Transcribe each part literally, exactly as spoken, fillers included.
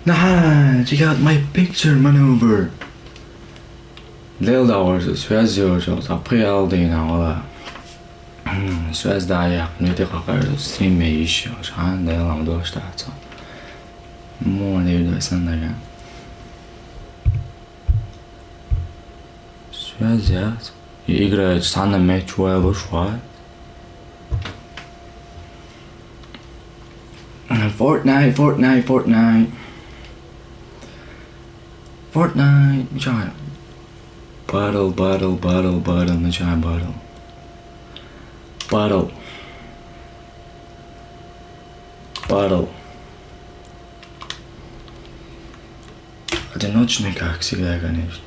Nah, you got my picture, maneuver. Лел давар связь ёжо, запрел дейна вала. Связь да я, мне ты какая стрим ещё, шан лел ам дошта. Мон не видно сан да. Связь я. Играет сана меч уэлу шва. Fortnite, Fortnite, Fortnite. Fortnite, начинай. Battle, battle, battle, battle, начинай battle. Battle. Battle. Одиночный, как всегда, конечно.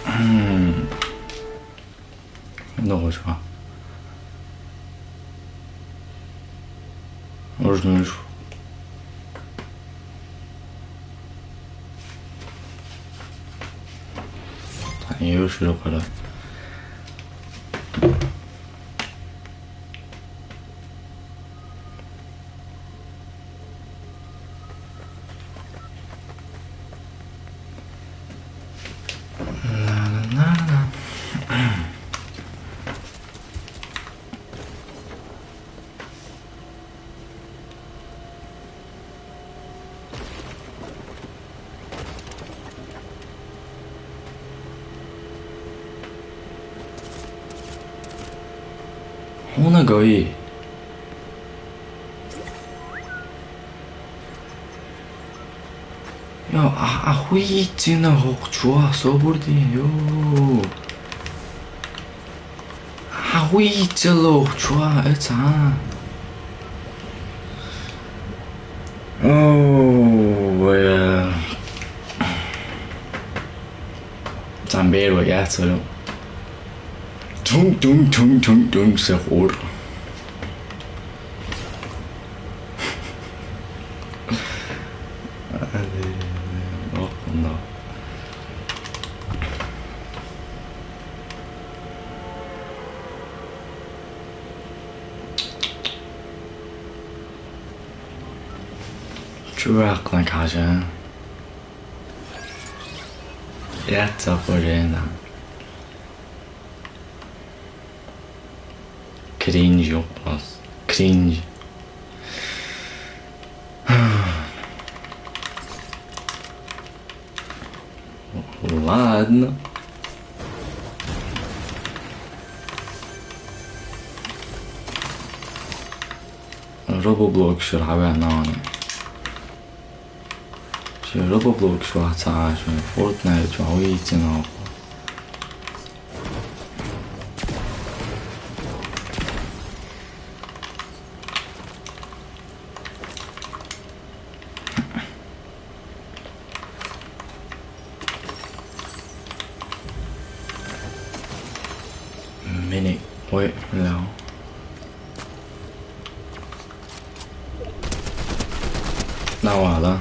М. Ну, хорошо. Можно ещё. Они ещё пора. Хуна гои. Йо, а, охуительно хокчуа, собор ди, йо. Охуительно хокчуа, это, а. Оо, бля. Замбер, бля, целю. Тунг, тунг, тунг, тунг, тунг, сахур. Ох, да. Чувак на каже. Я цапорена. Кринж, ёпас. Кринж. Ладно. Робоблок шыр хавя наны. Шыр Робоблок шыр хавя цаа шыр Fortnite шыр хавя ицин оху. Mini. Ой, бля. Навала.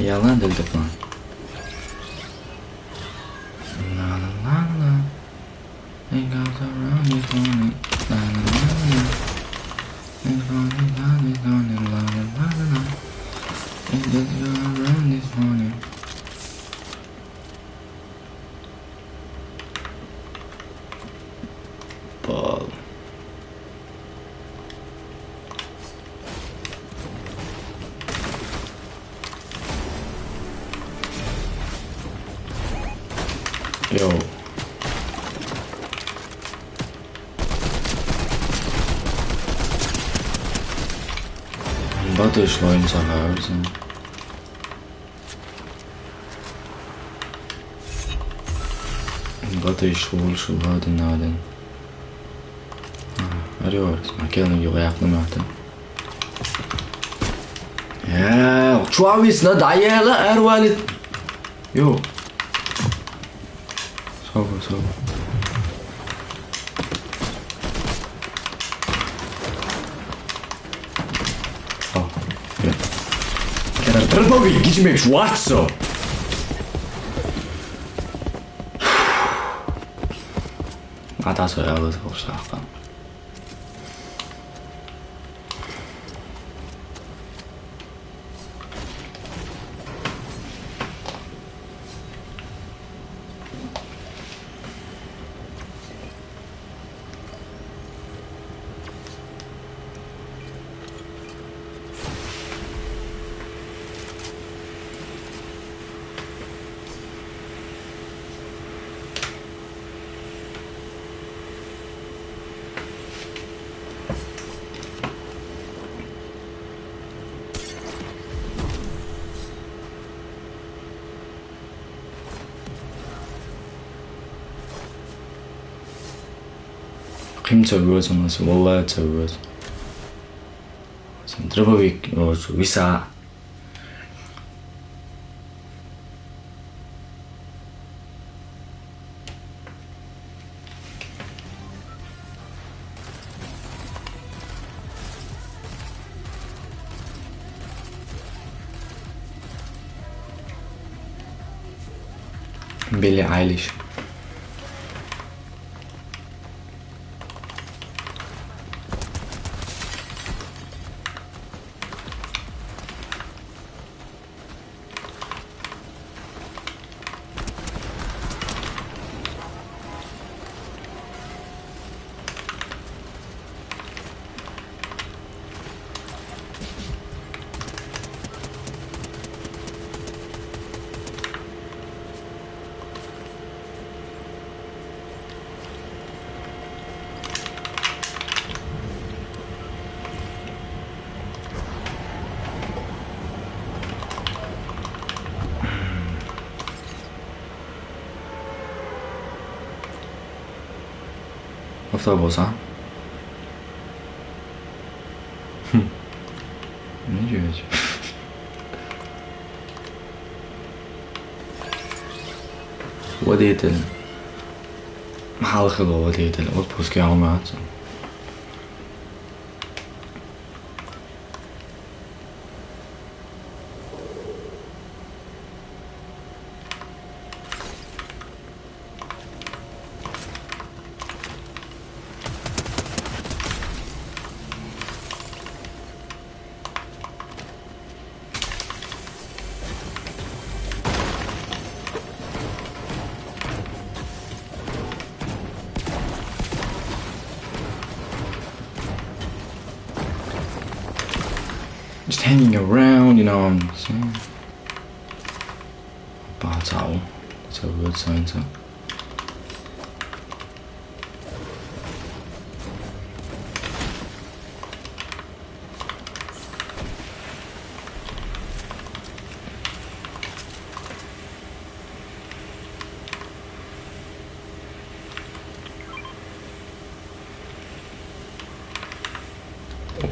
Яла дылдыкма. На на на на. It goes around this morning. La la la la. This morning, la this morning, la la la la. It just go around this morning. Ball. Йоу. Батыш лоин сахарсен. Батыш лоин шулхадын адын. Ариор, макелын югаяхны маты. Travis, na, da je la, er, Walid. Jo. Sauber, sauber. Oh, ja. Cara, trbovi, gdje me čuaco? A ta so ja, ale to už sa. Kim çeviriyorsun nasıl? Vallahi çeviriyorsun. Sen trafik, o, visa. Billie Eilish. Avtobus, ha? Hm. Ne diyor acaba? Водитель. Halkı da водитель. Отпуск ya, olmaz. Just hanging around, you know what I'm saying? But I'll, it's a good sign, so.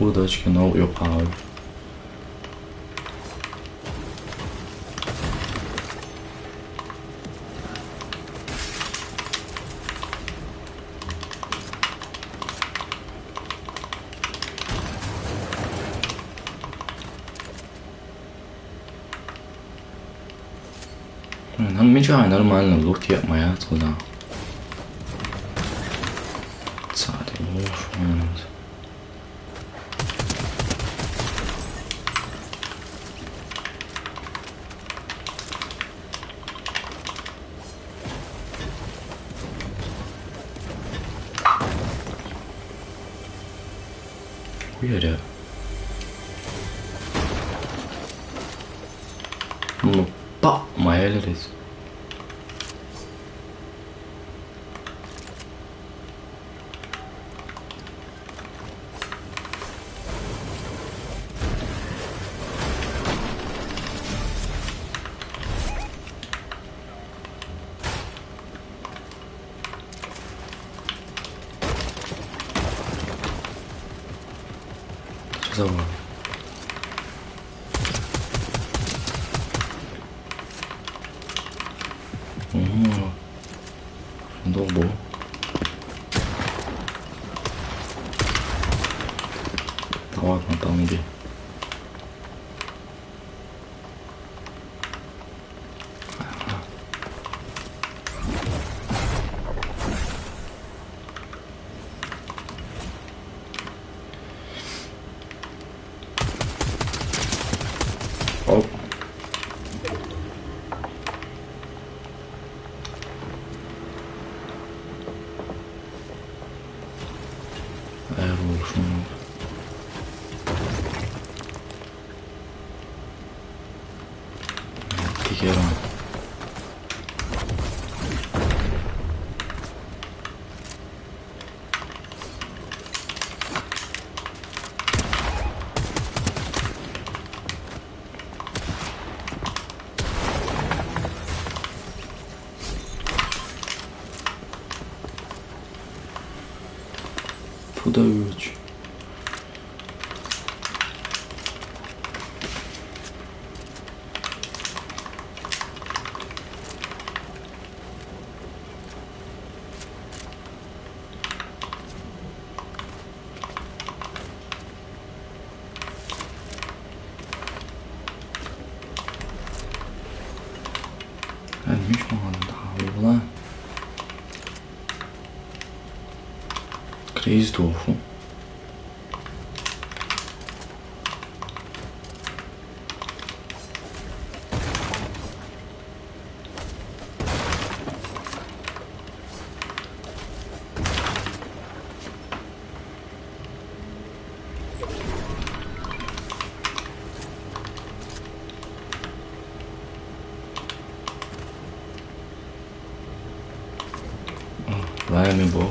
Удочки, но yok abi. Lan, mecbur нормально loot yapmaya, Tolga. Sade, of, man. Weird. Mă, pa, mai ele rezi. Ce să vă... М. Долбо. Давай, там иди. Оп. Ай, болушу. Тигерон. Пудович. Ай, миш маған тағы бола. Кризис тофу. Ай, ме бо.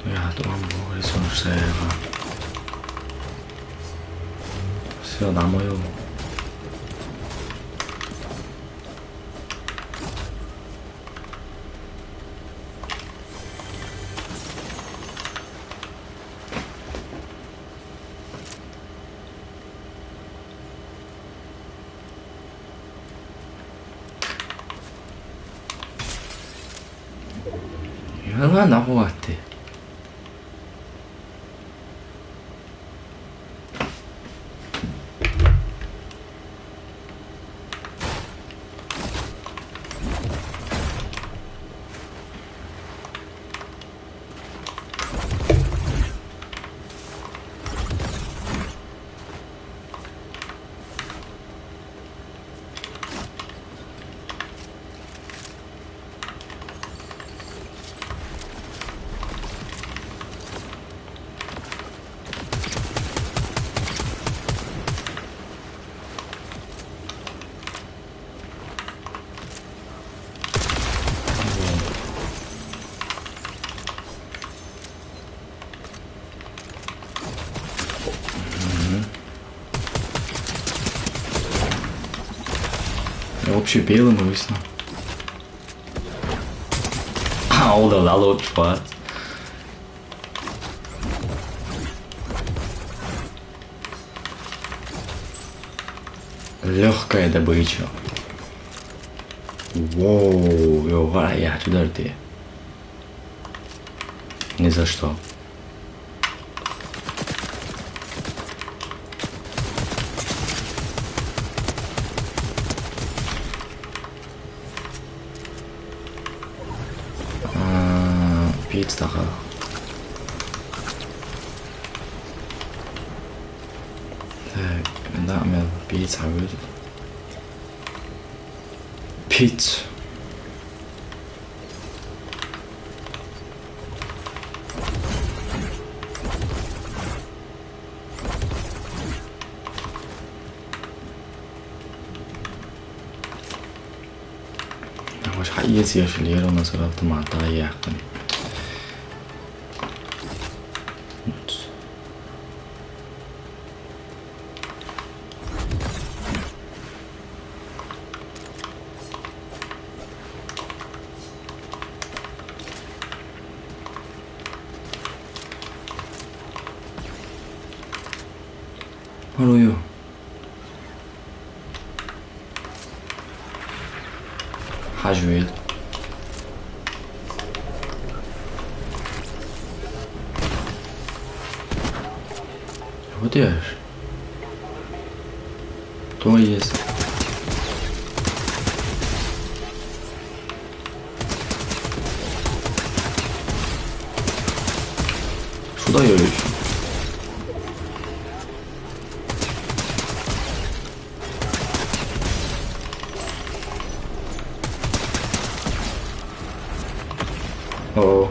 Я думаю, ресурсы. Все, домой. Яна нагугаатай. Мгм. Я вообще белым висну. А, ол да лало чпат. Легкая добыча. Воу, йо, ва, я туда ты. Ни за что. А, пицца такая. Так, да, у меня пицца будет. Пицца. Ой, хай, если я жалею, у нас автомата яхтан. Where are you? Хажуул. What is? Кто есть? Сюда я ещё. О.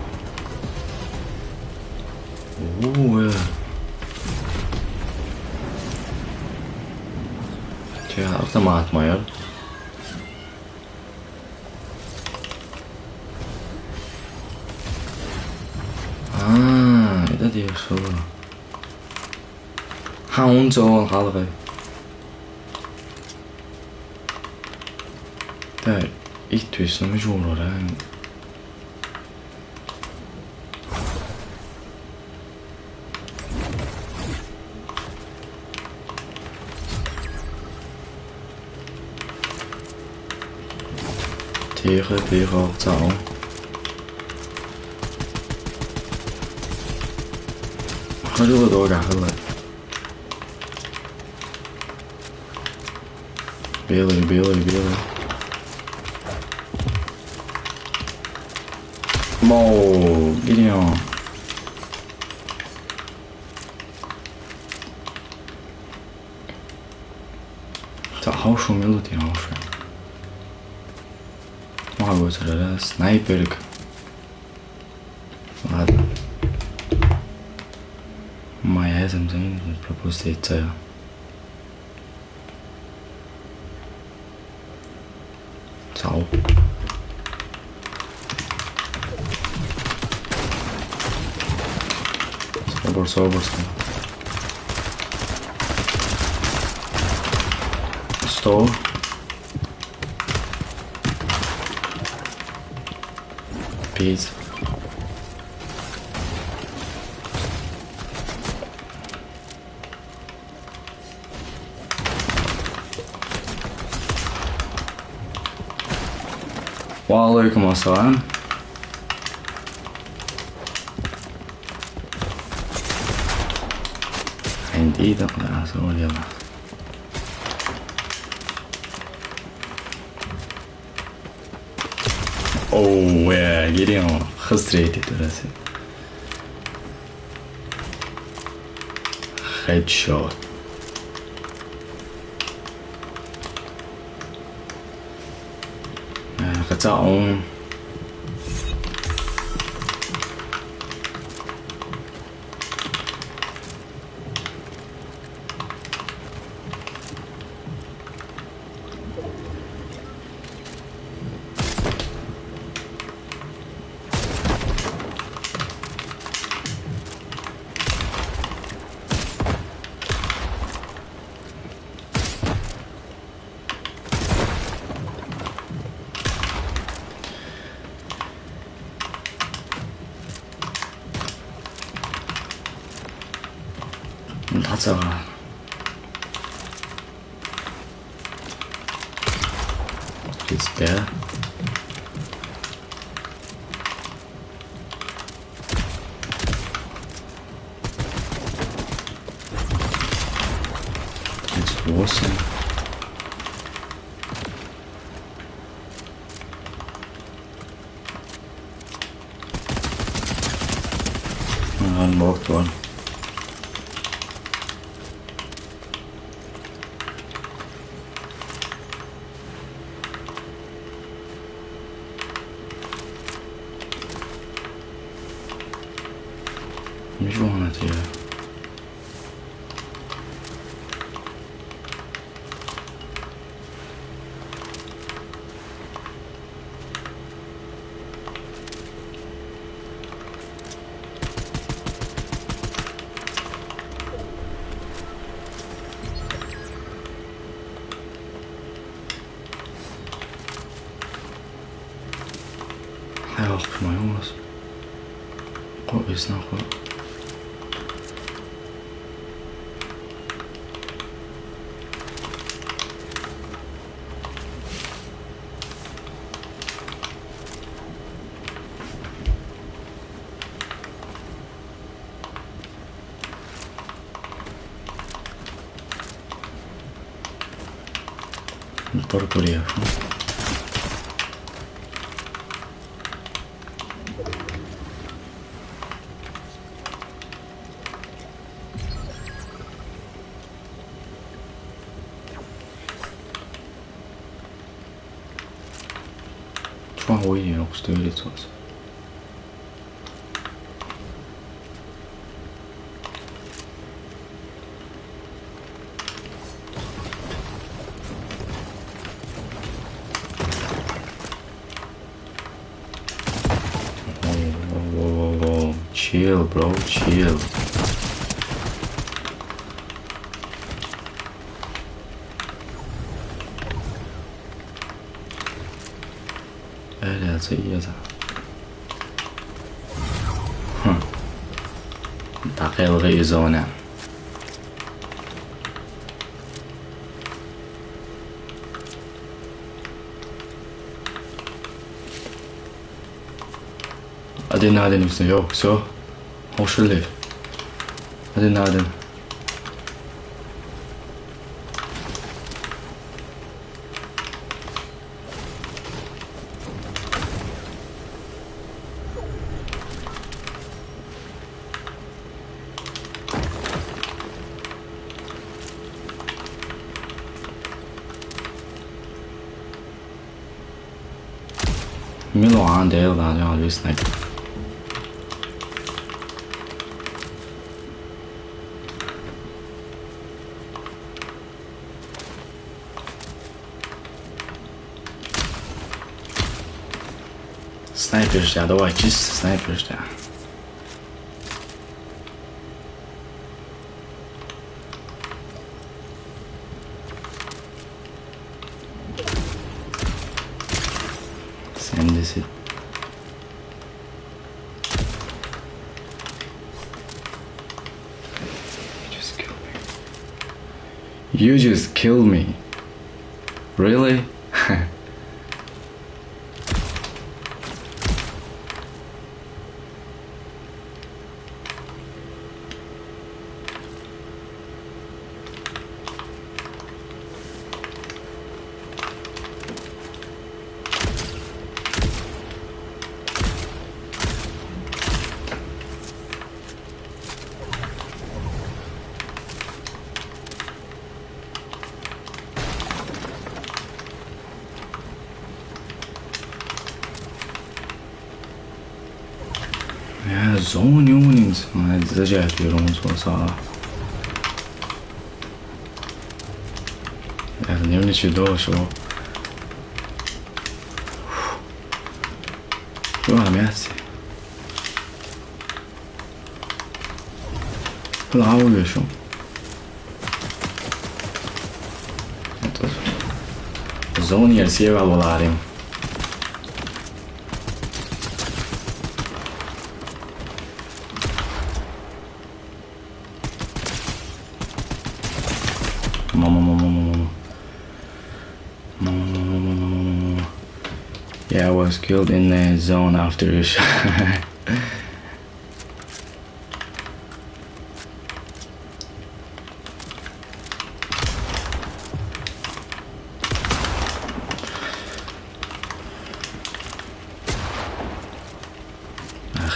Уу, э. Че, автомат майор. А, это дешево. Ха, он зол халгы. Да, их түйсүн жуурар, а. Тихо, тихо, цао. Хажууда дуугархал. Белый, белый, белый. Моу, Гидеон. За, хавшуу мэлүү, тийм хавшуу. Магадгүй цараараа снайперг. Ладно. Моя зэмзэн пропустить заяа. Цао. Собор, собор, собор. Сто. Пицца. Ва алейкум ассалам. Инди да, да, асалам. Оу, э, Гидеон, хыстрый ты, дурасы. Хедшот. Э, хотя он That's a It's there. It's awesome. Unlocked one. Which one is here? Хай авах юм аа, юунаас? Го, эснэ го. Торгур яах юм. Чуан уйын окстой лицо. Chill, bro, chill. Ай, яа, яа. Хм. Дагуулгын зона. Один на один, всё, всё. Ушли. Один на один. Мило ан дэл да, я весь снайпер. Снайпер ждя, давай, чисто снайпер ждя. Семьдесят. You just kill me. You just kill me. Really? Я зон юун юм. Зажаат юрон сооса. Я нэмничи дошо. Юу мяц. Плаваю ещё. Зон я сева боларим. Мама, мама, мама, мама. Мама, мама, мама, мама, мама. Yeah, I was killed in the zone after you shot.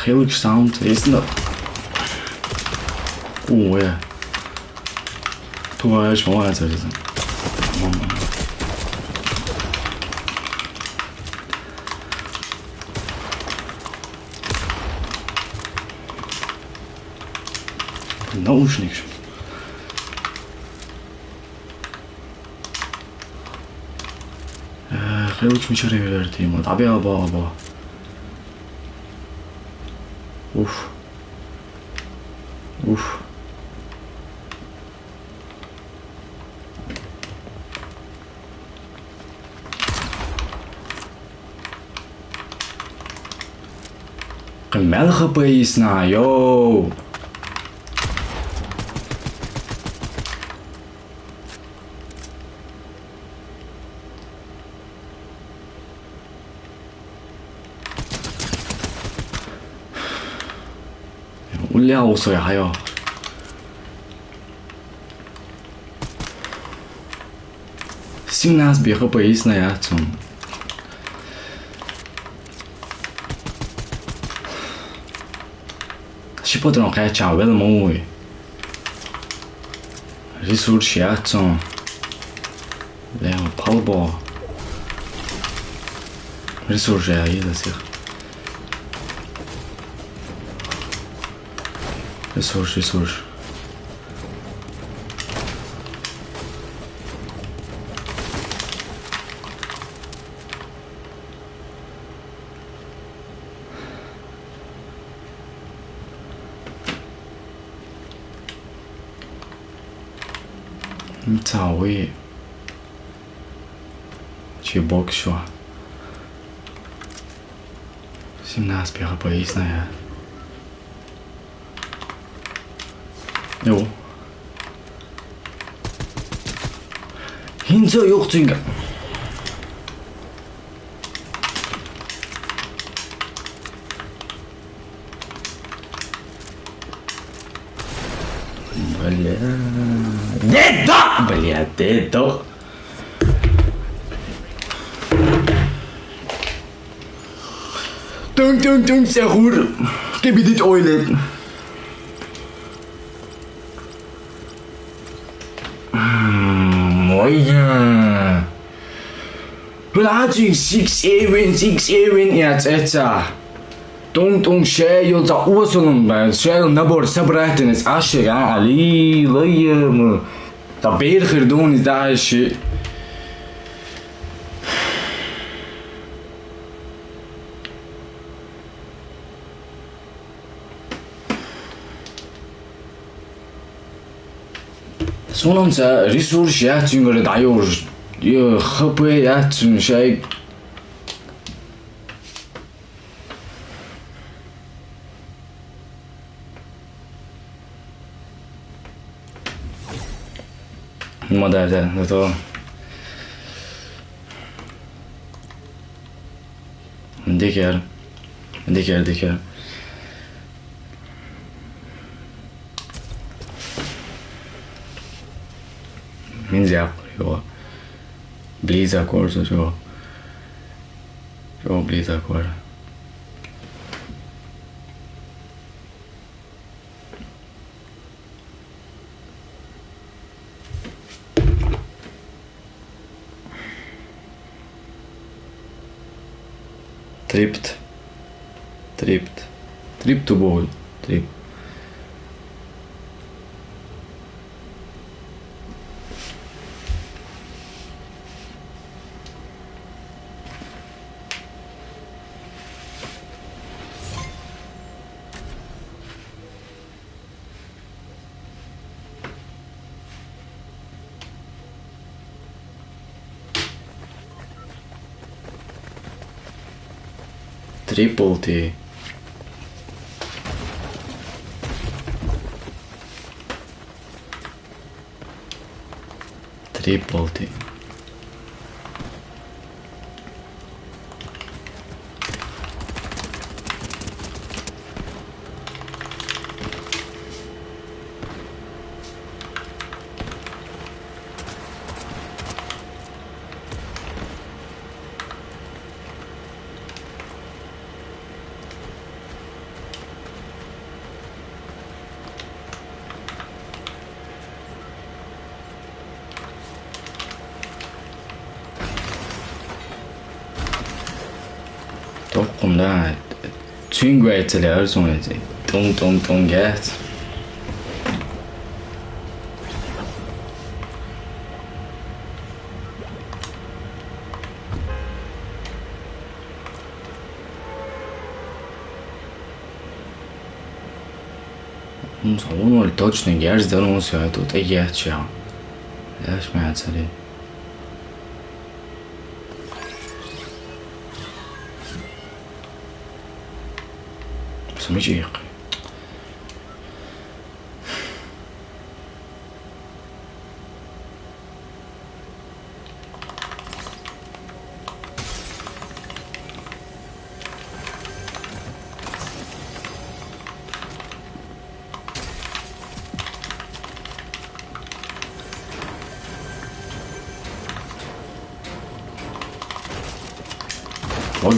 Huge sound, isn't it? Oh, yeah. Ту ааш муу ааш. Наушник. Э, хэ учмичарэ верэр тиимэ. Абяа, абяа, абяа. Уф. Уф. Хэ мэл хэ пэ исна, йоу. Улиа усой хаяа. Цигнаас би хапа ийснэ яац юм. Ши патрон кайча вел муу. Ресурс яац юм. Лео палбо. Ресурс я, и да сих. Ресурс, ресурс. Цауи. Чи боксо. Симнаас би хапа ийснэ я. Юу. Хинцо юух цинга. Бля. Дедо! Бля, дедо. Тун, тун, тун, сахур. Кибидит ойлет. М, ой, я. Бля, сикс эвен, сикс эвен, я, цеца. Тун, тун, шею, за, осунун, бля, шею набор собрательниц, аши, а, али, лоем. Да берхер дун дальше. Сонунца ресурс яац юм, говорит, аюуш. Ё, хп яац юм, шай. Ма да, да, да, то. Дикер. Дикер, дикер. Нельзя, его. Близок, короче, всё. Всё, близок, короче. Трипт. Трипт. Трипт тубой. Трип. Трипл ти. Трипл ти. Тоххум да. Цунгвайцале арзунвайци. Тунг, тунг, тунг гэц. М, савун вал точно герз да, ну, всё, тут и я чё. Я ж мя цари. Сумичи их.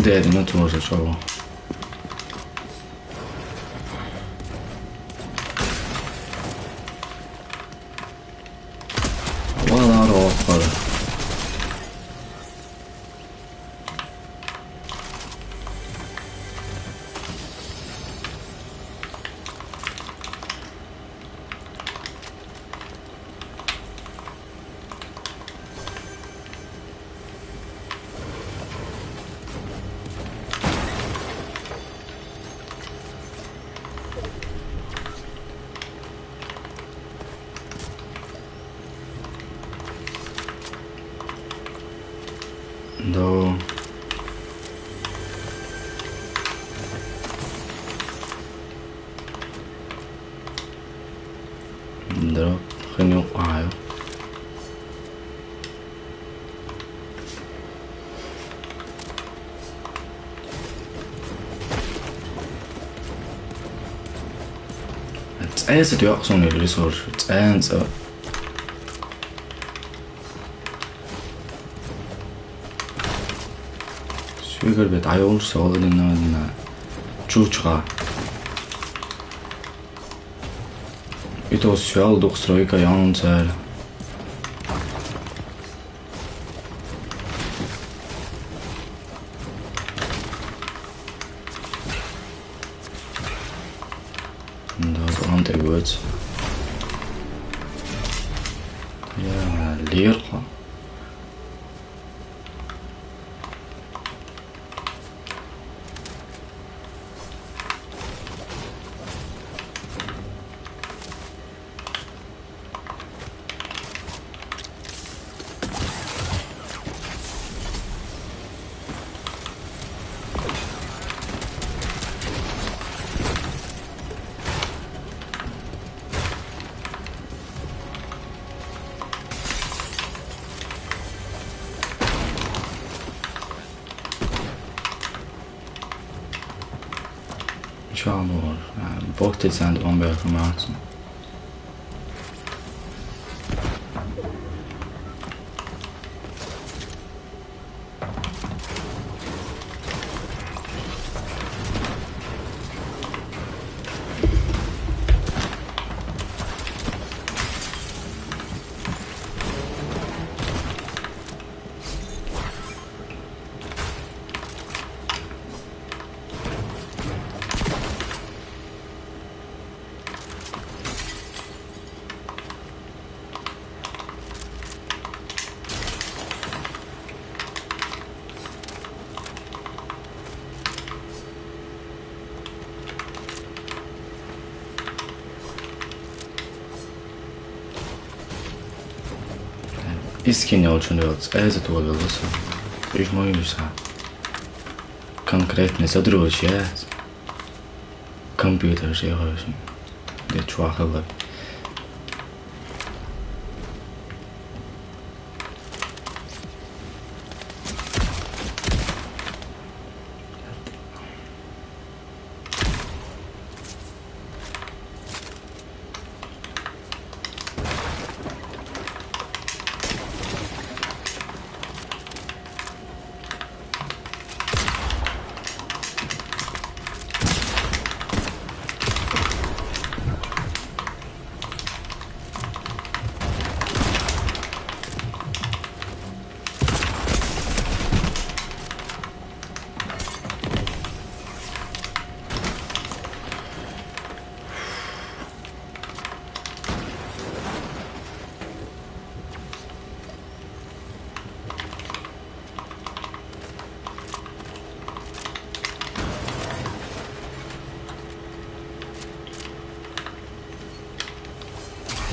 Dead, not worth it, so. Well, out of offer. До. До. Хэнэ укъаё. Цӏэ сыд уиӏуагъ, сомэ ресурс? Цӏэ, цӏэ. Сюгэр бет айол согъэ дына дына. Чучгъа. Итос сюал дух стройка ян цэр. Да, он требуется. Я лирха. Чамор, а, бохтит санд он бер маарсан. Искин очень нравится. А этот вот голоса. Их мой виса. Конкретный сотрудник, я. Компьютер же я очень. Я чувак,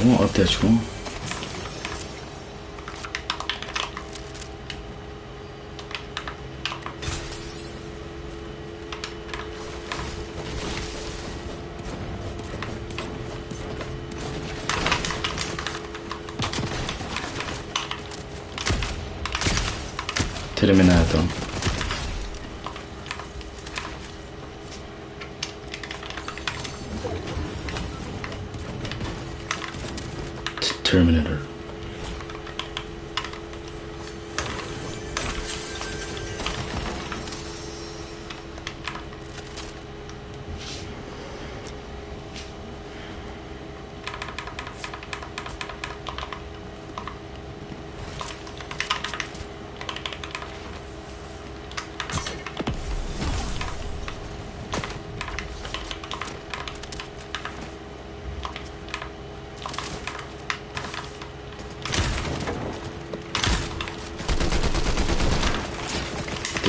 О, аптечку. Терминатор. Terminator.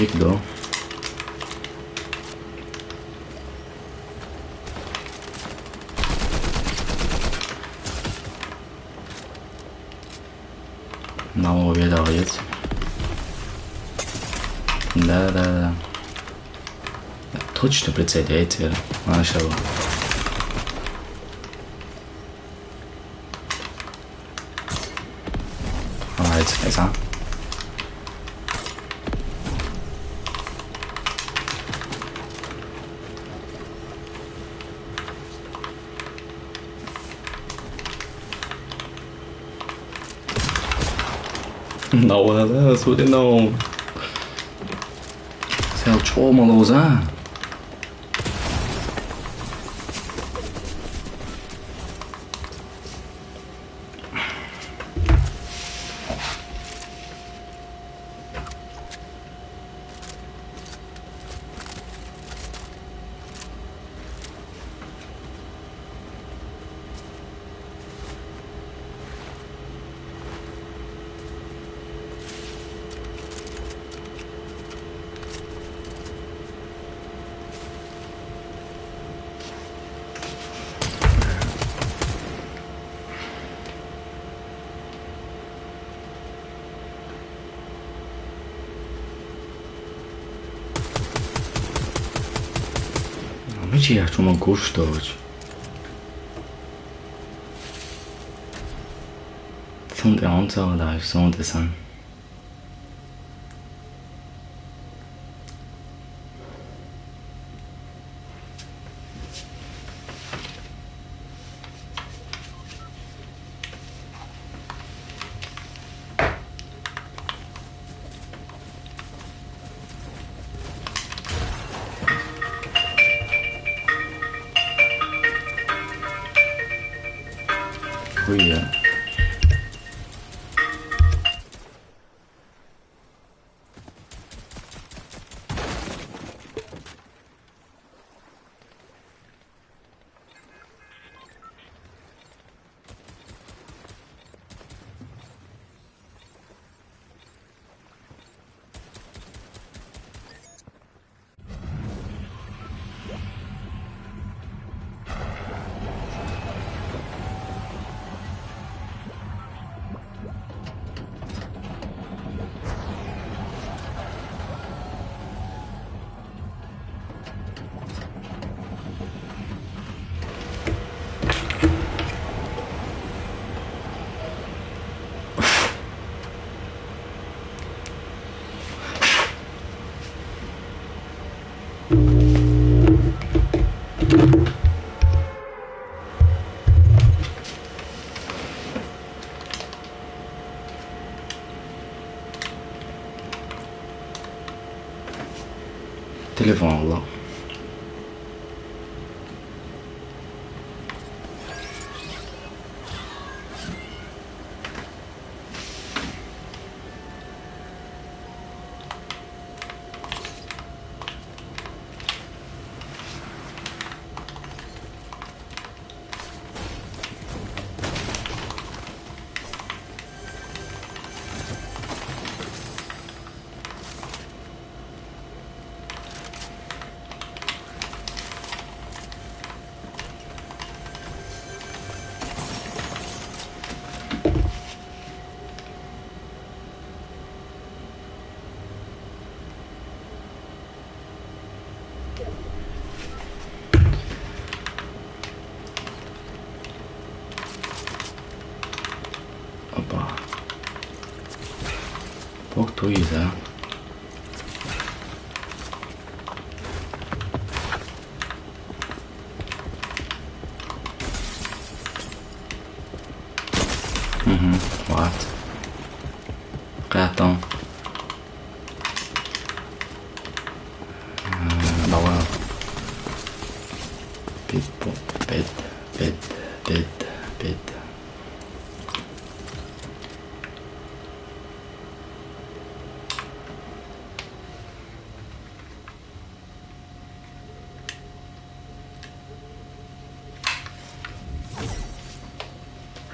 Фиг, да? Нового вида есть. Да, да, да. Точно прицеляется, машалла. Ай, цыпаса. No, no, no, смотри, no. Сел чё, малоза? А мы чья чума куштовать? Сунт он цава да, сунт сан. Хуя. Телефон ла. Опа. Бог твою, да? Мгм, вот. Къятон. М, давай. Пит, пит, пит, пит, пит.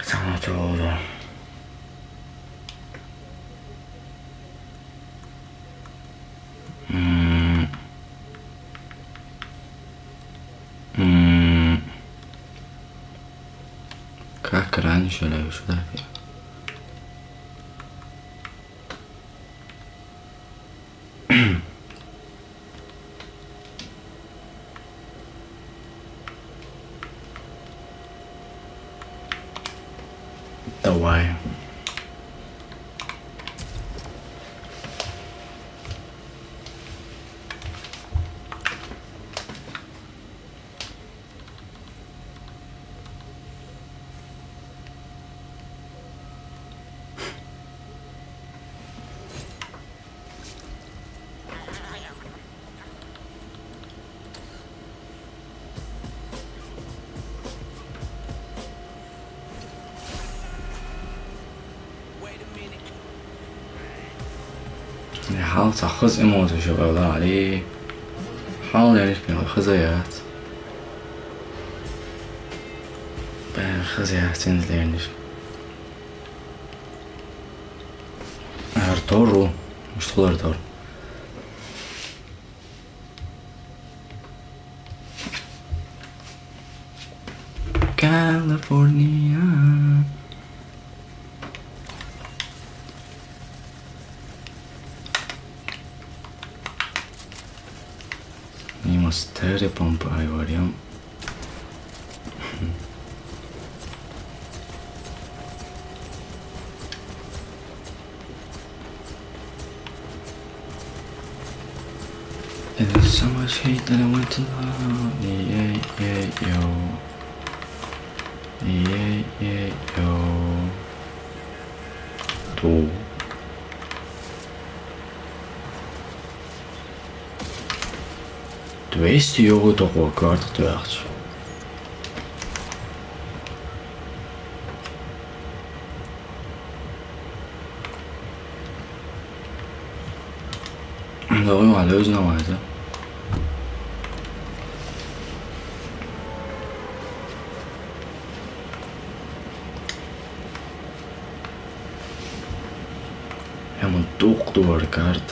Само чего. Как раньше, или что так? Давай. Хьал цхьа хоза эмоци шу вала, Ӏали. Хьал лериш бен хоза яц. Бен хоза яц, цинз лерниш. Артур, муштулар Артур. California. Имас тӀари помпа айварям. Это самое шесть элементов. Ей-ей-ей-йо. Ей-ей-ей-йо. Ту. Двести евро только квартал твердь. Давай, Валя, узнавайся. Ему дух дуар карт.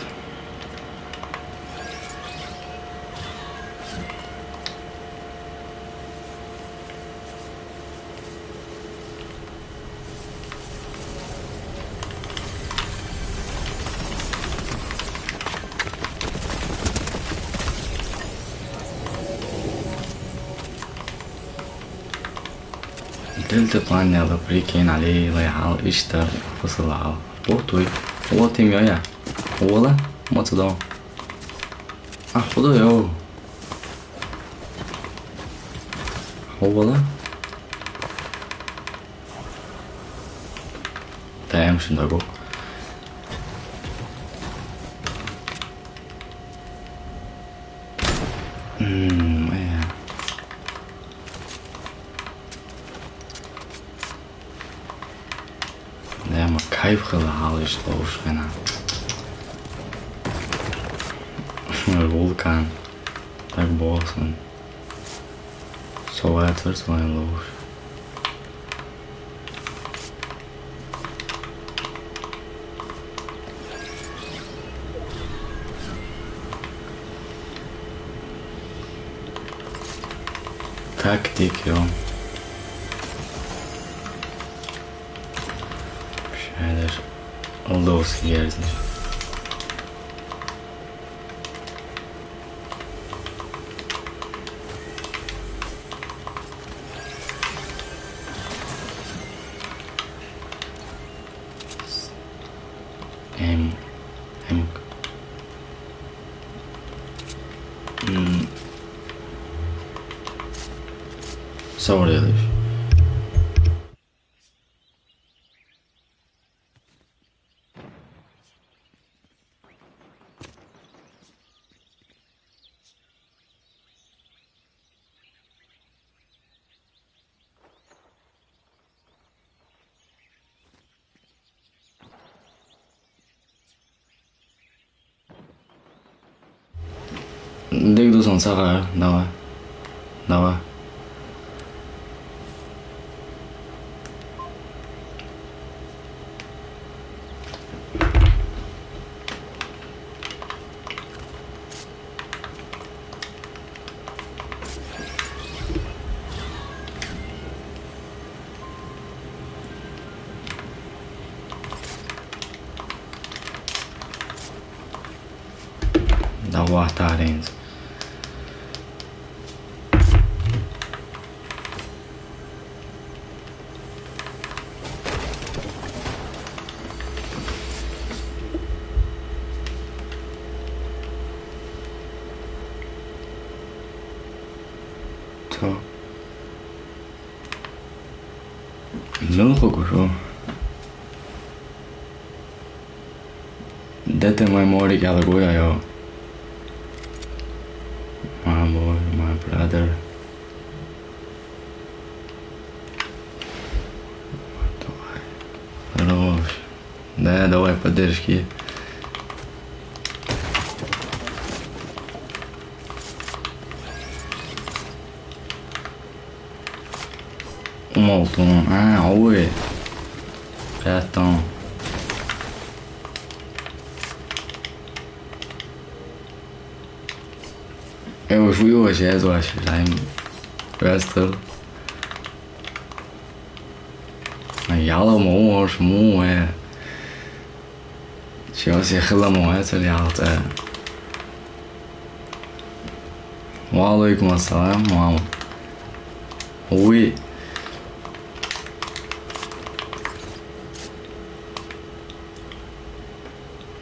Дельта планета, прикинь, Ӏали лайхьал иштта фусалал. Вот уй. Вот им йоя. Вола? Моцадо. А, худо йо. Ховала. Даим шунда го. М, э. Даим кайф хила халиш ловушкана. Вулкан. Так болсун. Солай атыр, солай ловуш. Тактик, ё. Шайдер. Олдос герзин. Эм, эм. М. Саур делиш. Дег дусан сага, давай. Давай. Вахтаринс. То. Милхугу шу. Дете мой морик алагуя йо. My boy, my brother. Давай. Хорош. Да, давай поддержки. Умолтун. А, ой. Пятон. Э, уж вы вообще, это вообще, да, им просто. А я ломал, уж муэ. Чего себе хламу, это реал-то. Ва алейкум ассалам, мам. Уи.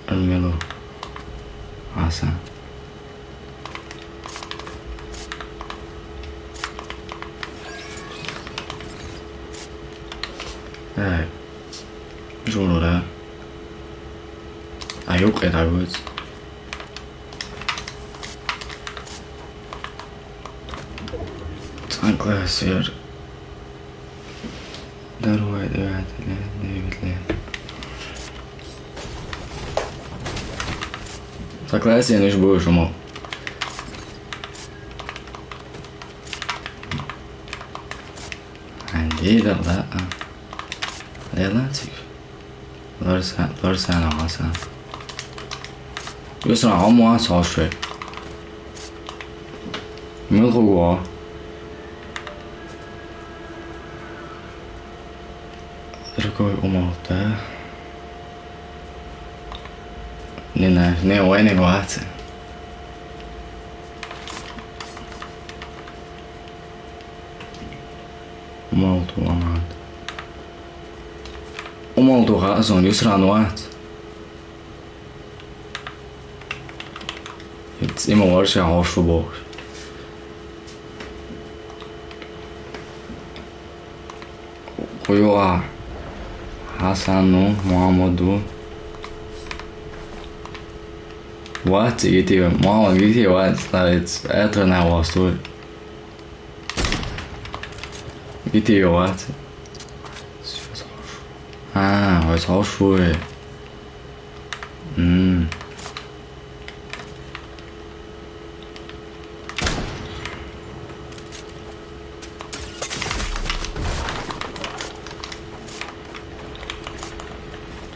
Армело. Аса. Э, журу да. А юк, это будет. Согласен. Даруй, давай, давай, давай. Согласен, уж будешь умол. Андей, да, да, а. Лелатик. Лорса, лорса, лорса. Юсра, ама сошве. Милхугу. Другой умолта. Не, не, не, ой, не гуаце. Умолту амат. Умолту ха, сон юсран ват. Ит има варша хошу бох. Куюа. Хасану, Муаммаду. Ват, ити, мама, ити, ват, ставит, это на вас, туй. Ити, ват. А, вот, хошу, э. М.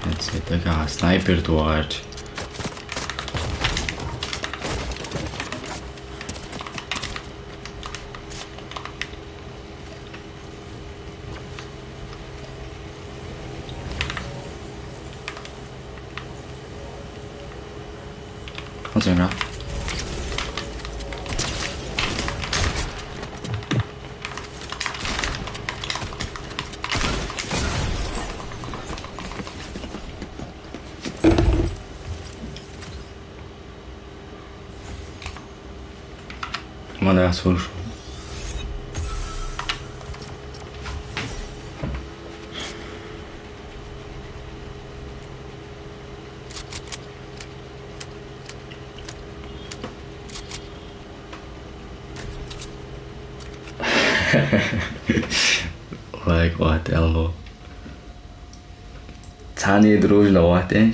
That's it, I got a sniper to watch. What's in there? Manda a solution. Like what, elbow? Tiny дружно, what, eh?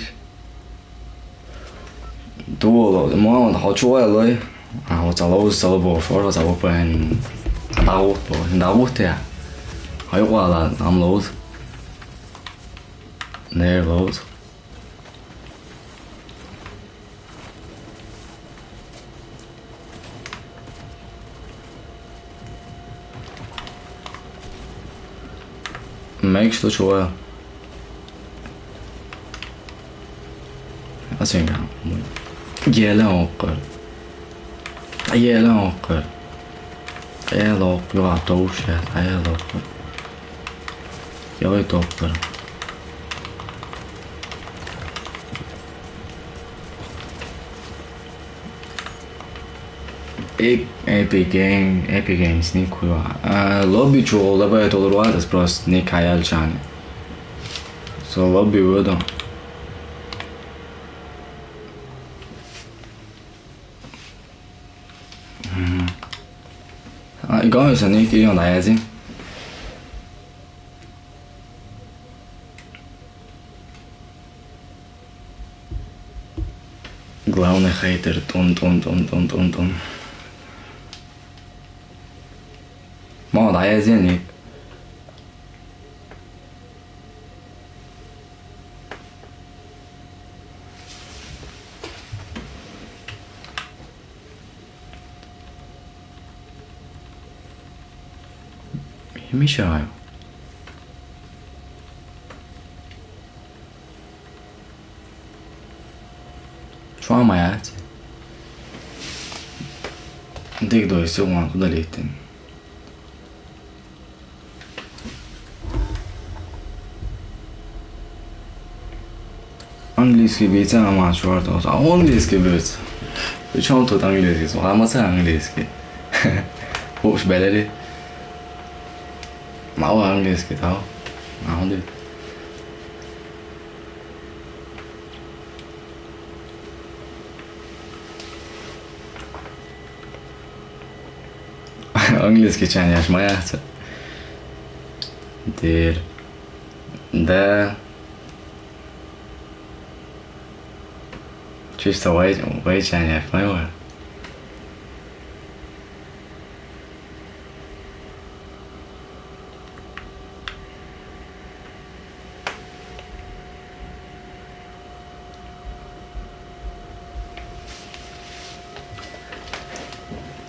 Duo, mano, hoču vai lai. Ah, hoču lauzt savu bošu, hoču savu pen. Daut, bošu, daut, jā. Ai, uala, am lauzt. Nē, lauzt. Make sure to well. Asinga. Gele okkar. Ajelan okkar. Ajelan okkar. Joo, tuu šat. Ajelan okkar. Joo, ei tokkara. Ep-, Epic Game, Epic Games, nii kui vaan. Ää, lobby čuolus lea tolu ruođas prost, nii kai jalčani. So lobby udo. Mhm. Aa, igångsätt, nii, joo, dajai. Главный хейтер, тун, тун, тун, тун, тун, тун. Ма, dajai, nii. Mis šajā? Šajā ma jäädsin. Tik dois se vaan, kun dalittiin. Angliski bit, sama šuorta osa. Angliski bit. Pričom tu angliski, ma sa angliski. Huš beleri. Ma o angliski, tao. Ma o di. Angliski čađaš, ma jahca. Dir. Da. Čista vai, vai čađaš, ma jahca.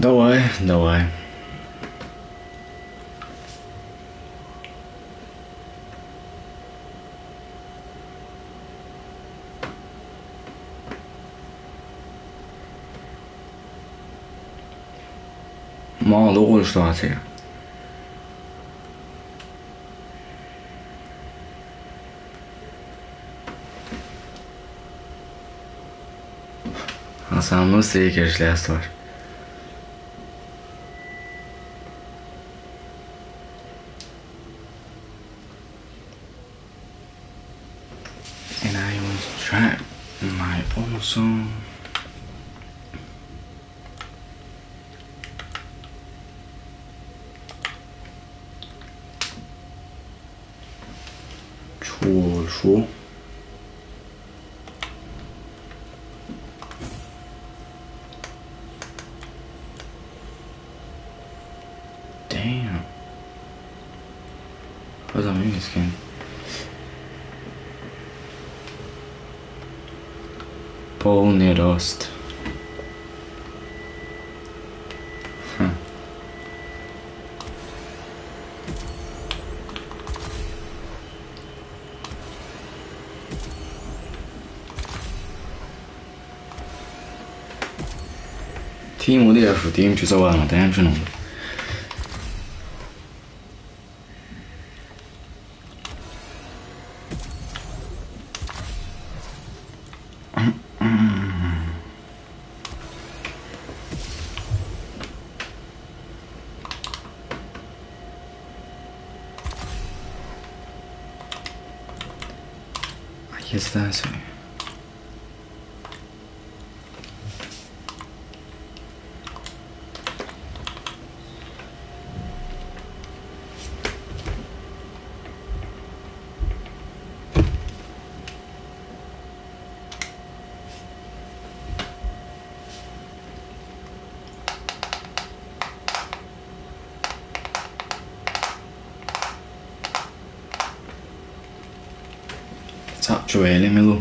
Давай, давай. Ma, luguštācija. Asam nu sīkers lēstor. And I want to try my own song. Čuolšu. Damn. Cosa mi skin? Polni rost. Hm. Timu diašu, tim ču savā no tēm šinum. Ahí está, sí. Sa čueli milu.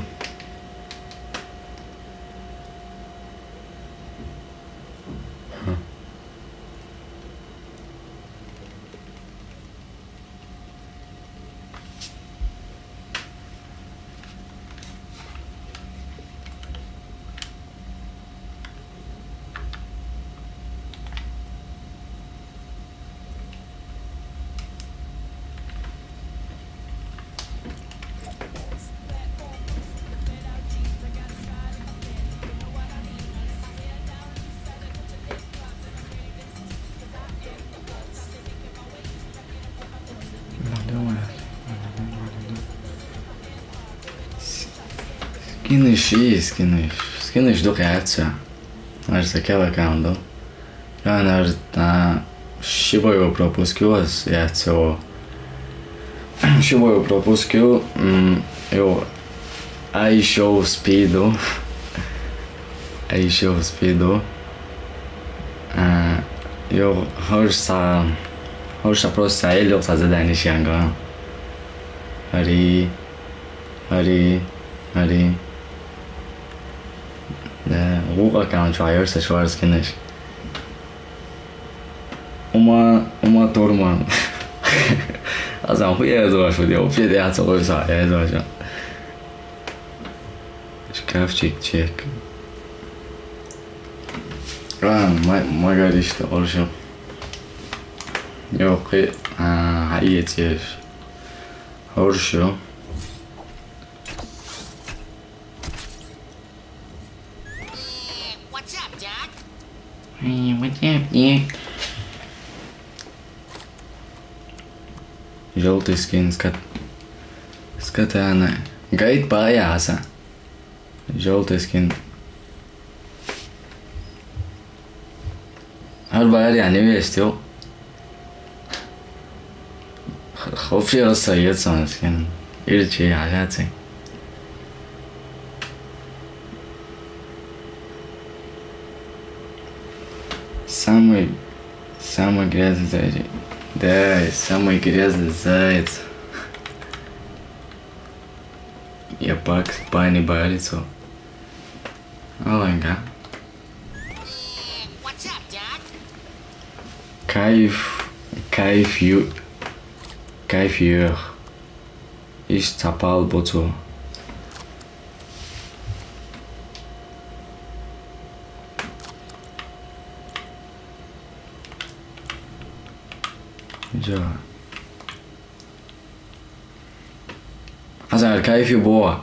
Скинаш, и скинаш. Скинаш дукха яц. Ар са кава кам ду. Ранар, а, шибаю пропускил аз, яц о. Шибаю пропускил, м, йо, I show speed. I show speed. А, йо, хорша, хорша просто са ил йо са задание шанга. Ари, ари, ари. Да, гука кам чуайор са шварц кинеш. Ума, ума торман. Азам хуй я зуаш, я вообще я цогой са, я зуаш. Шкафчик чек. А, ма-, магаришта оршо. Йо, кы, а, ха, иец еш. Оршо. What's up, Doc? Эй, what's up, Doc? Желтый скин скат-, скатана. Гайд паяса. Желтый скин. Ар баьр яни вестил. Х-, хопши расса ецан скин. Ирчи яляци. Самый, самый грязный заяц. Да, самый грязный заяц. Я пак пани барицо. Аланга. Кайф, кайф ю-, кайф юх. Иш цапал боцо. Жа. Азар кайфи боа.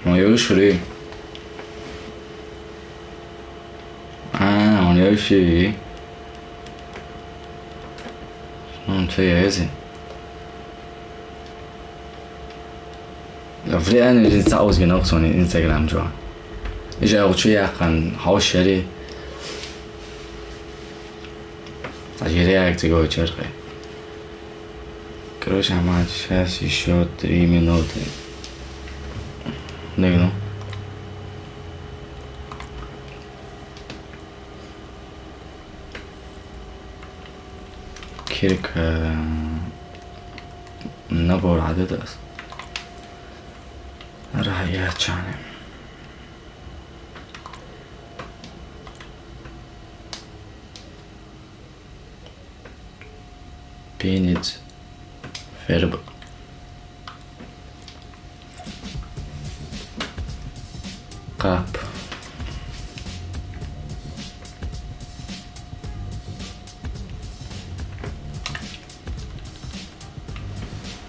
Он ёй шури. А, он ёй шури. Он чё я эзи? Влияние лин саузгина оксони Instagram жо. Ижа учу яхан хаушери. Ажи реакция го черхе. Короче, ама сейчас ещё три минуты. Не, ну. Кирка набор адедас. Рая чане. Пенец. Ферб. Кап.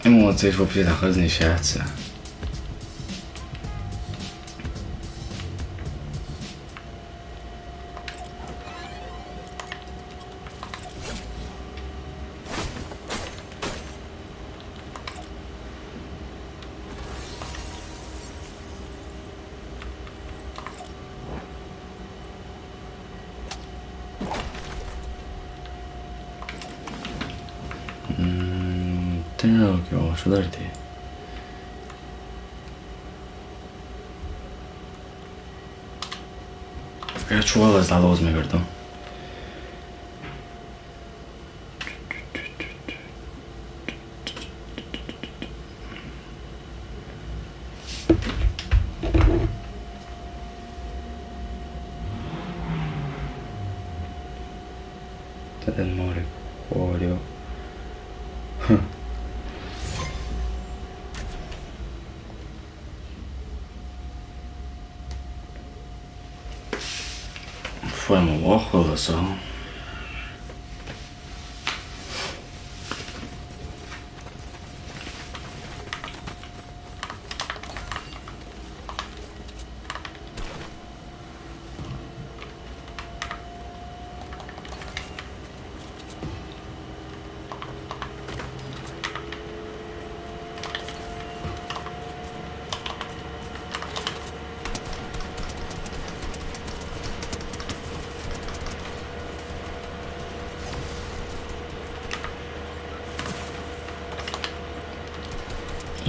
Эмоцеш вообще дахаз нишаца. М, тренировки, о, что дальше? Я чувал из лалоз мегардам. Teden mori korio. Foi uma boa relação.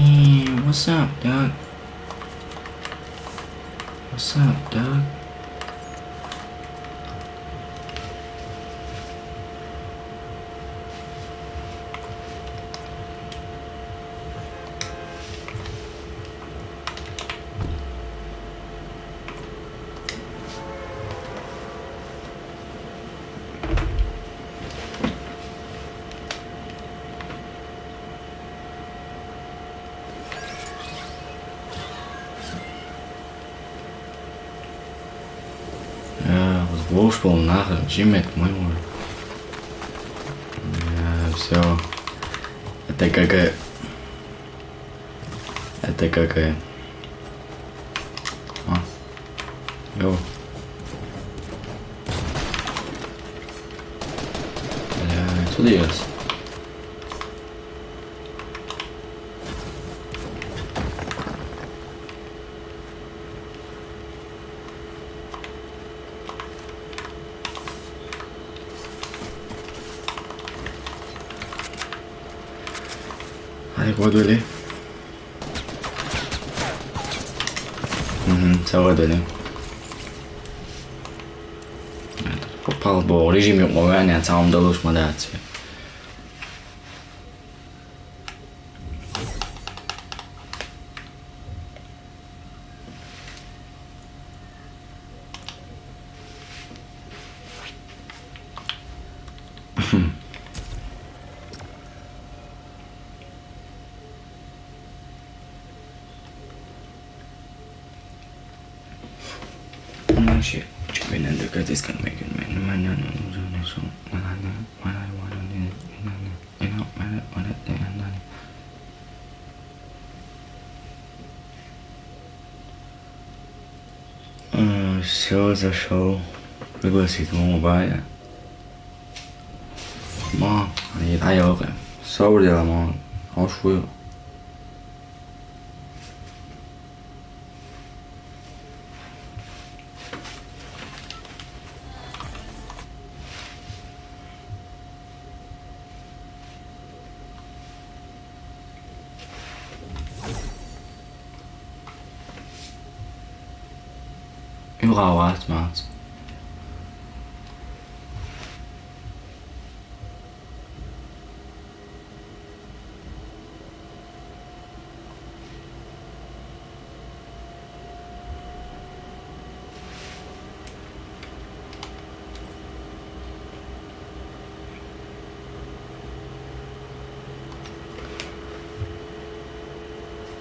Hey, what's up, Doug? What's up, Doug? Ja, wat wollst du nachher? Jimmet, moin, moin. Ja, so. Attack, okay. Attack, okay. Ah. Jo. Ja, natürlich. Allez, gros, allez. Mhm, ça va donner. Hoppa, bon, régime, on va aller ensemble dans le chemin là-dessus. Shit, you been in the cut, this can make it, man. Э, всё, зашёл. Пригласить могу, Ваня. Ма, ай, ай, окей. Сау дела, ма. Хош буюр. Überall was macht.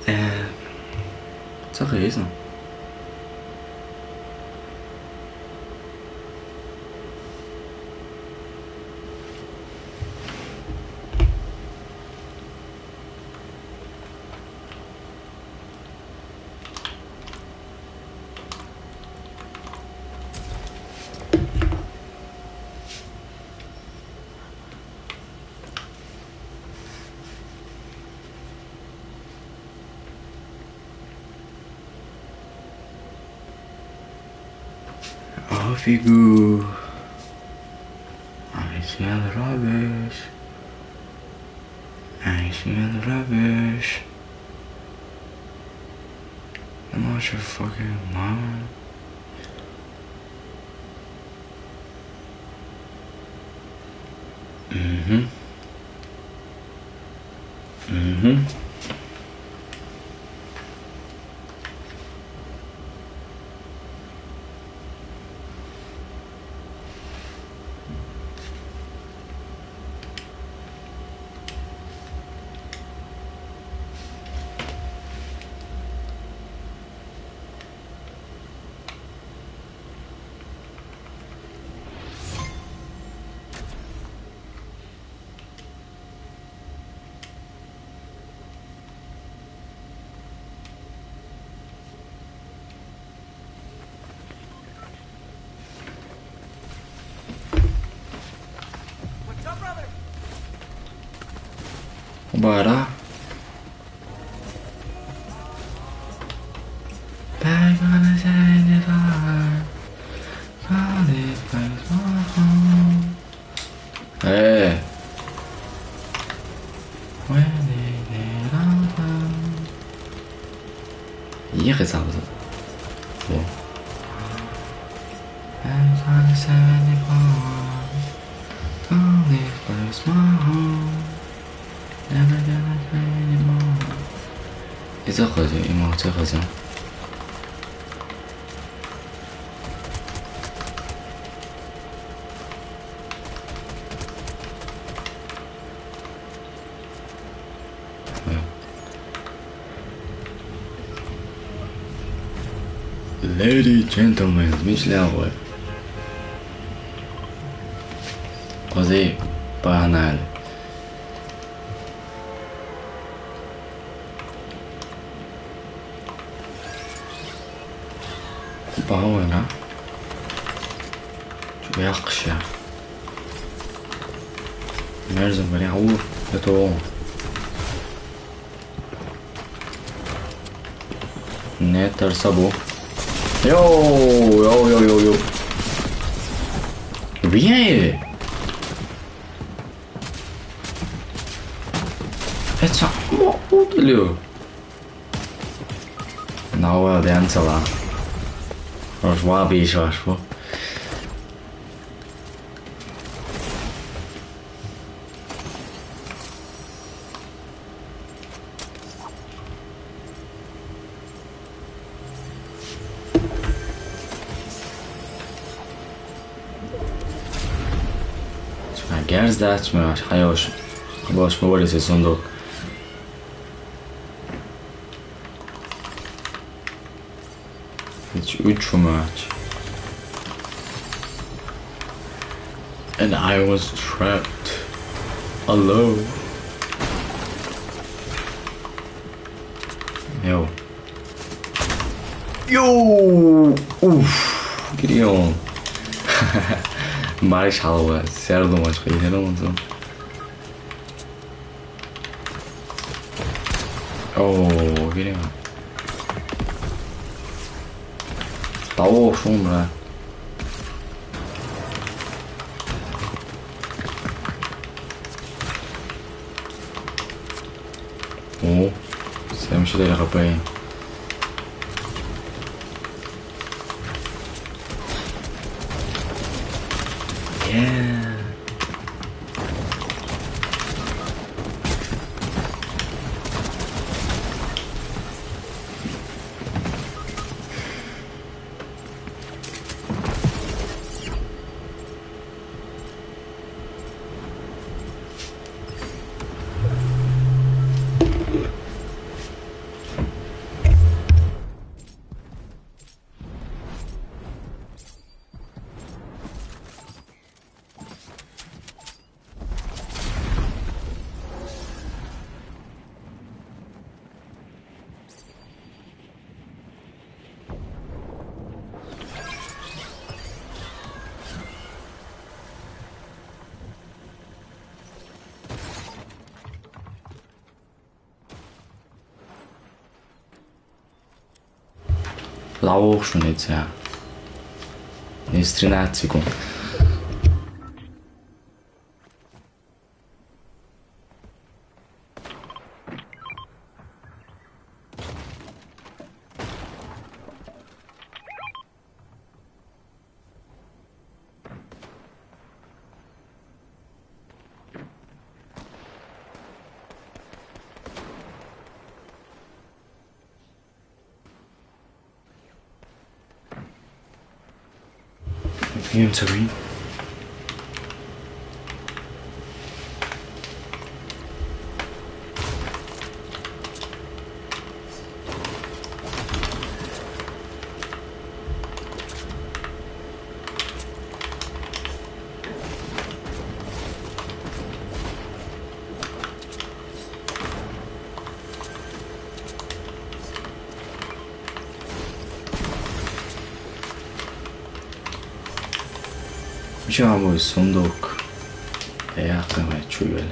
Äh, sag ich es noch. Off you go. I smell rubbish. I smell rubbish. I'm out your fucking mind. Mhm. Mhm. Bara. Back on the side of the line. Found it, but it's my home. Hey. When they get all done. seventy-four. Only first my home. Never gonna cry anymore. It's a crazy, you know, it's a crazy. Ladies, gentlemen, мишлен ғой. Qo'zi, pog'anali. Pog'ana. Juda yaxshi. Merzo, bir yavu. Это он. Не, это сабу. Йоу, йоу, йоу, йоу, йоу. Убей! Это мо-, утилю. Науа дэнсала. Рожва бишвашву. Герздач, мэ, хайош. Бош, мэ, варис, сундук. It's too much. And I was trapped alone. Йоу. Йоу! Уф, Гирион. Бариш халва, сэрдумаш, Гирион. Оо, Гирион. Того шумра. О, семьдесят четыре хп. Yeah. Лавух шунеца. Не тринадцать секунд. Entering. Жамой сундук. Я, давай, чё, Валя?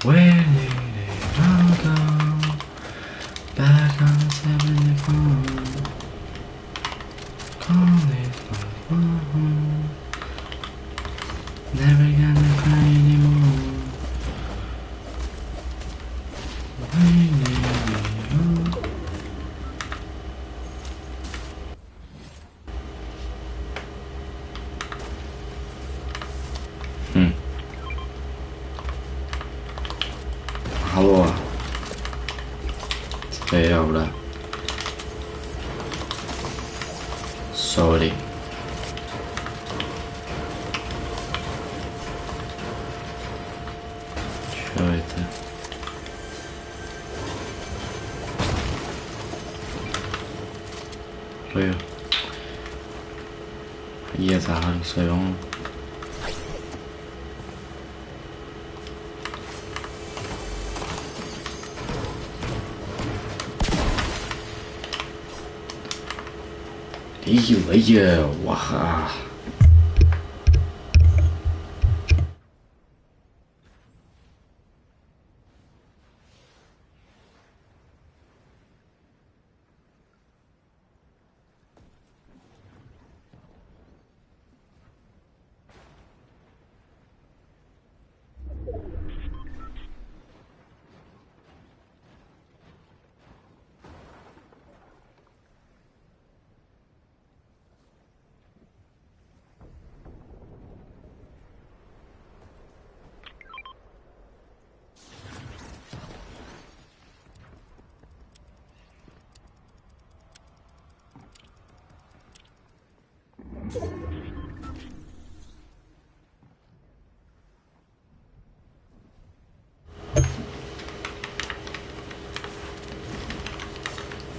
When it is all gone, back on the seventy-four. Call it my home. Never gonna cry anymore. Алло. Стой, я, бля. Сори. Чё это? Ой. Е, загар своём. Ие, ие, уаха.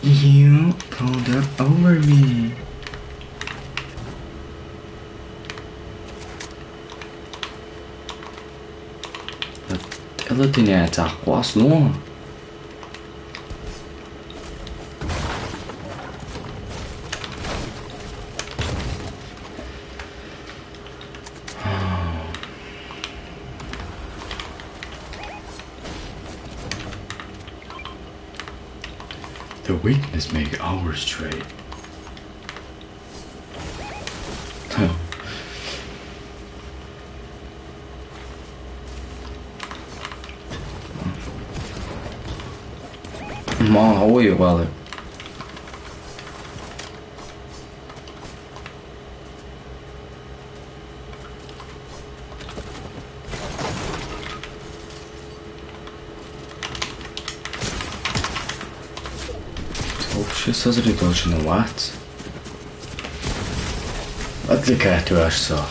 You pulled up over me. Ela tinha essa quase. The weakness make ours trade. Mom, how are you, Wilder? Вообще сосредоточено, what? Отвлекает тебя аж всё.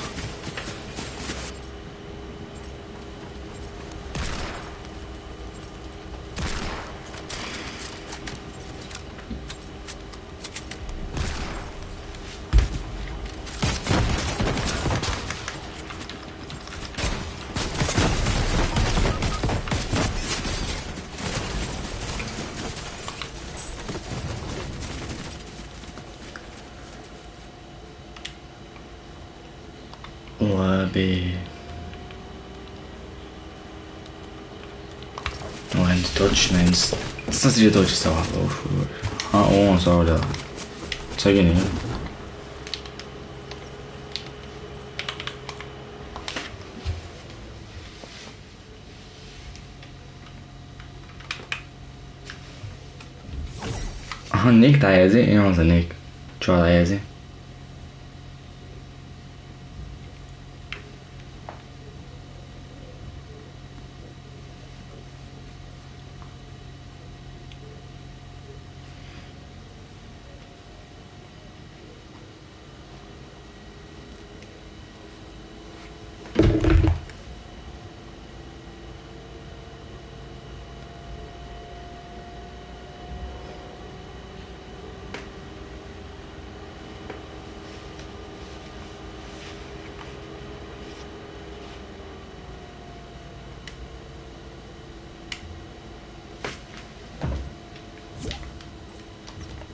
Labi. Labi, точно, ins-, сосредоточиться. А, он, сорда. Цаги не. Aha, Nick tá aí, hein? Onze, Nick. Deixa eu lá, hein?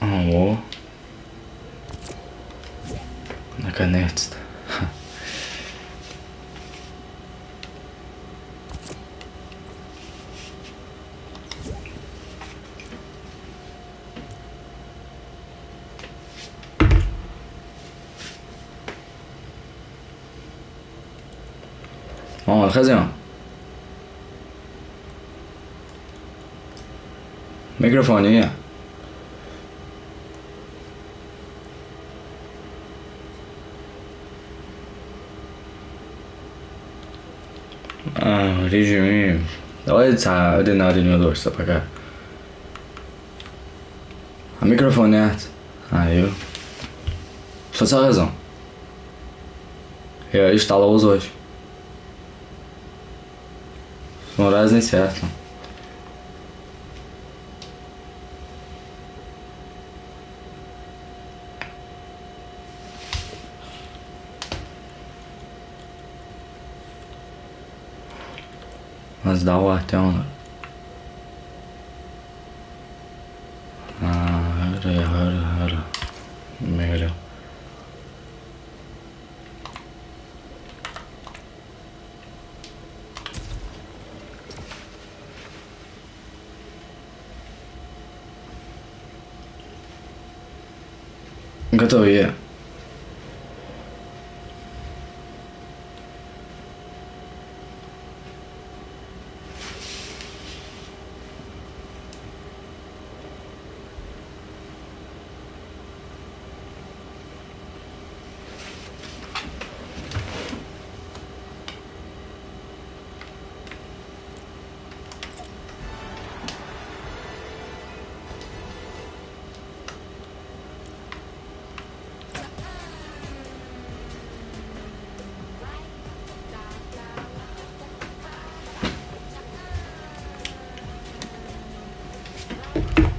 Алло. Наконец-то. Ó, rapaziada. Microfone aí, ó. Ah, origem. Давай ца один на один удовольствие пока. А микрофон нет. А, ё. Что за резон? Я и стало узвать. Ну, разница ясно. Аз давай тёмно. А, это я говорю, говорю. Мелю. Готово, я.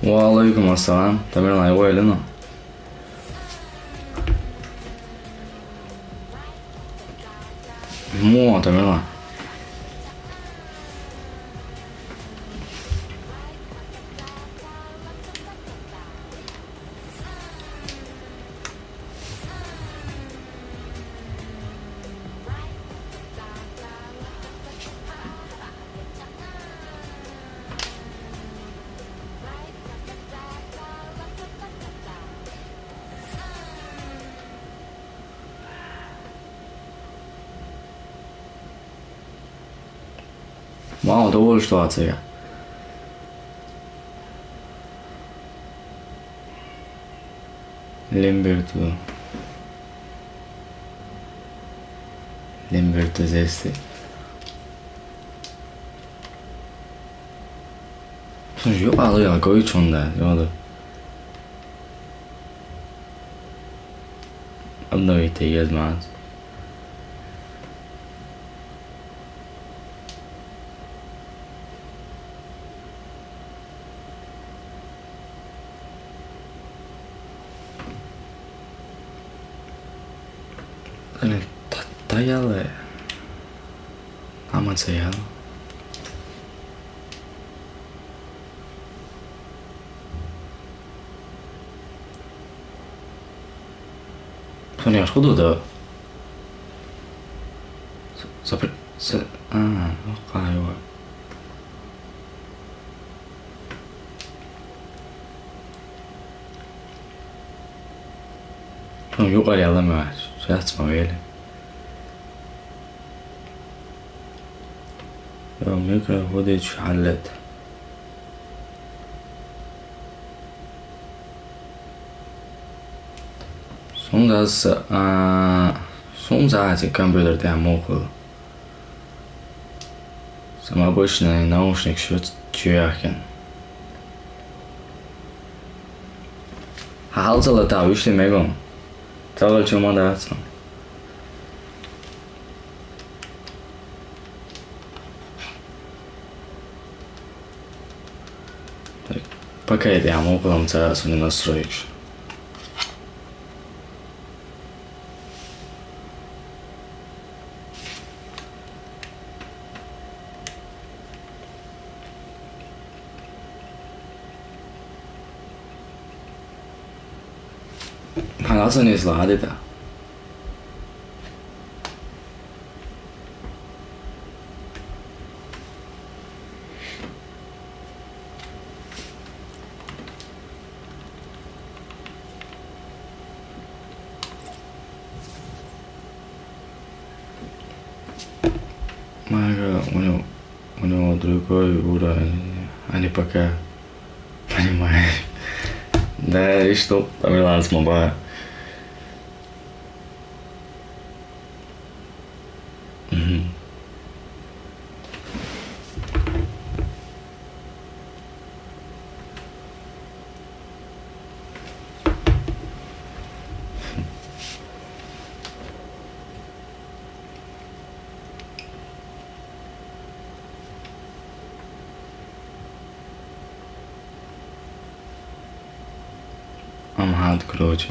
Ва алейкум ассалам. Тамерлан, ой, или ну? Мо, Тамерлан. Мало того, что ацега. Лимберту. Лимберту зести. Слушай, ё, алла, я, кой чонда, ё, да. Обновить я знаю. Ани та-, таяла. Ама цаяла. Соня, откуда да? Запр-, с-, а, ну, кайва. Ну, юкъар ялама, сейчас смотрели. Ё, микро худич халет. Сунда с-, а, сунда ати компьютер тя муху. Сам обычный наушник шут чуяхин. Халзала та вишли мегон. Тагал чума дацам. Так, пока я ему потом ца не настроишь. Ханаса не излагадита. Мага, у него, у него другой уровень, а не пока. Понимаешь? Да, и что, Тамерлан, с моба. Мгм. Ага, короче.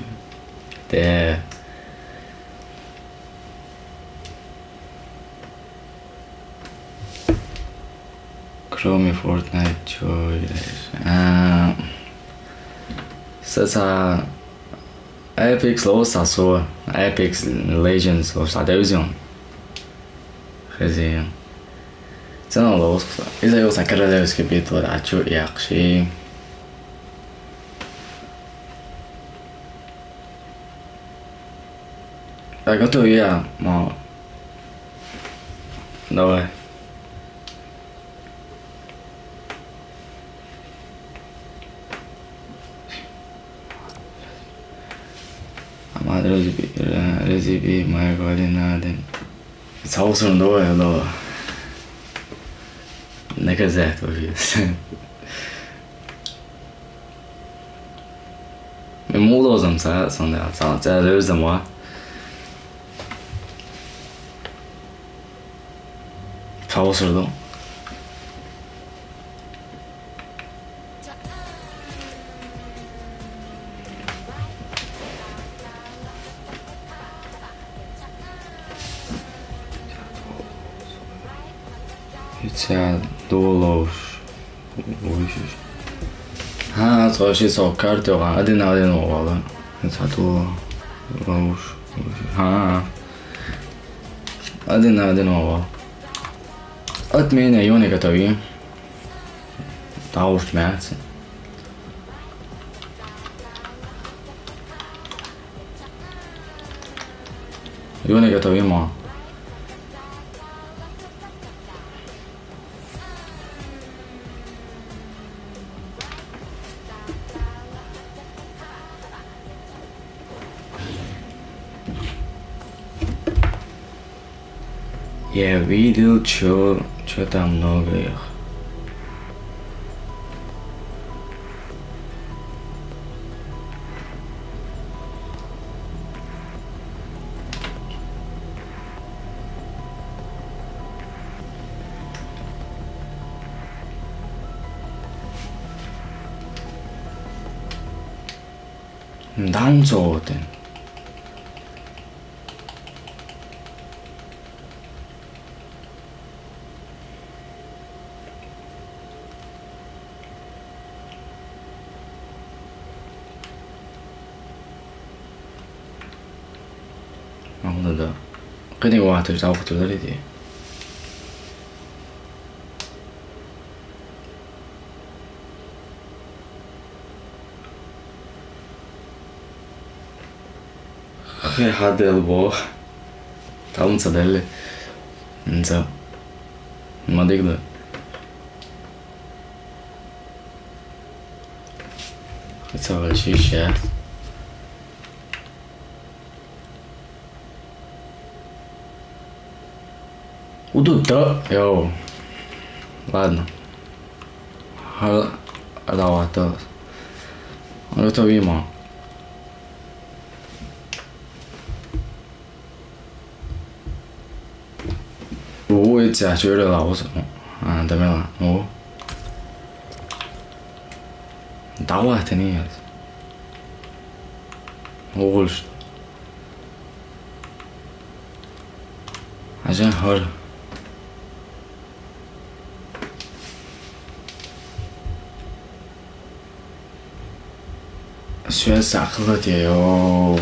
Тэ. Кроме Fortnite, чё играешь? А, сэ са Apex лэ сасо, Apex Legends лэ са дэвзэн. Хэзээ. Цэнэ лэ сасо. Иза юу са королевский битва, а чё яхши. Так, готов я, мало. Давай. Амад разиби, разиби моя Валинадин. Саусун давай, но. Наказать вообще. Мен мулдозам са, сонда, са, са, өзім ва. Саусурдум. Иця долош. Ой. Ха, соши со карта га. Один на один вала. Иця долош. Ха. Один на один вала. Отмена, Юни готови. Тауш мяц. Юни готови ма. Я видел, чё, чё там много их. Дан зоотой. Анда да. Къыны ватыр, завхтыр да реди. Хэ хадэл бо. Талын са дэлэ. Нза. Мадыг да. Хэцэ валши шэ. Удута, йоу. Ладно. Ха, давай, то. Готови ма. Ой, ця чура лаус. А, да мела. О. Давай, тэни. Уулш. Ажан хор. Связь ахлат яо.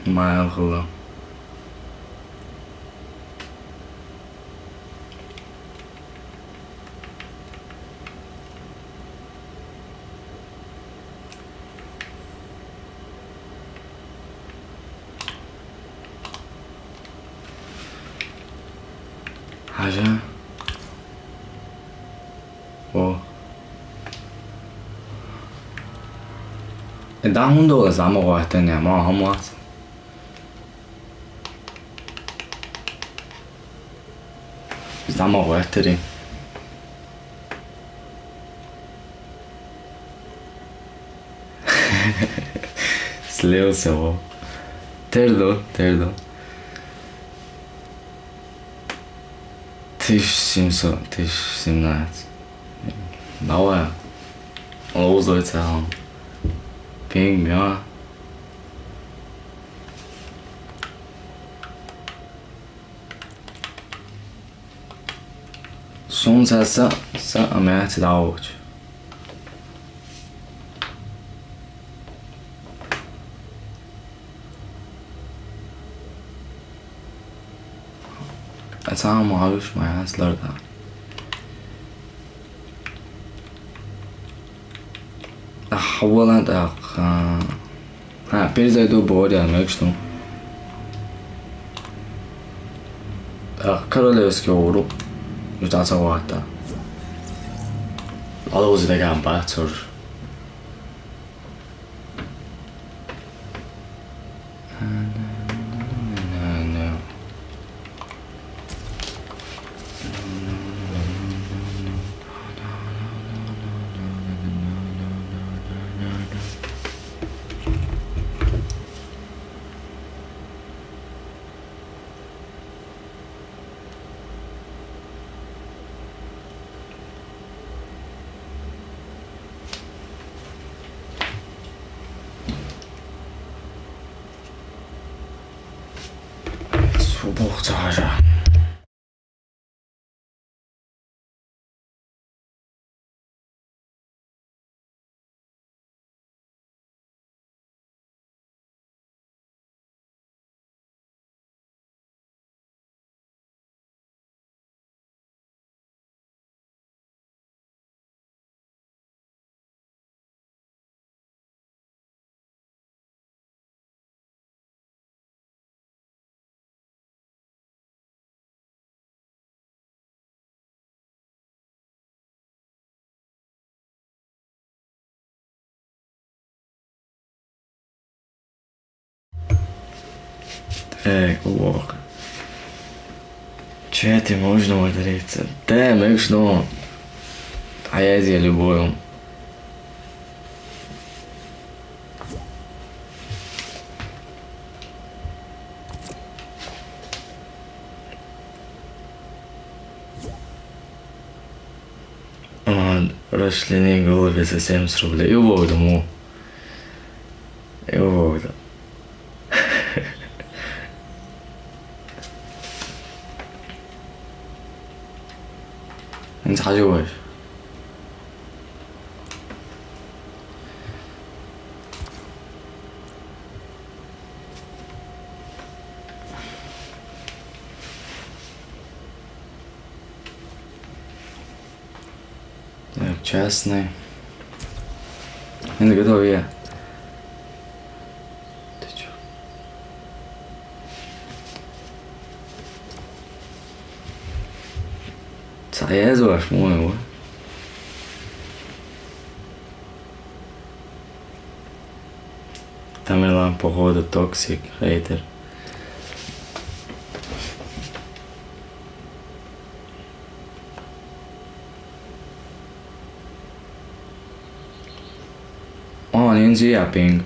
Майлхла. Хажа. О. Э, да, мундо зама гуатан я, ма хамас. Зама гуатари. Слился, во. Тердо, тердо. Тысяча семьсот, тысяча семнадцать. Давай. Лоузой цаун. Eng mia. Сунца са, са амяц лауч. Ацаам авиш маяс ларда. Ахвалан так. А, перезайду бори, а мекшну. Так, королевский уру. Ждаться вата. Алози даган ба, цур. Субух цаажа. Так, ок. Чё это можно умудриться? Да, мы что? А я здесь любую. А, расчленение голубя за семьдесят рублей. И вот ему. И вот. Эн цаажа бааш. Так, частный. Эн гэдэг үе. Ты чё? Цаяз ваш мой его. Тамерлан, походу, токсик, хейтер. О, нинзи апинг.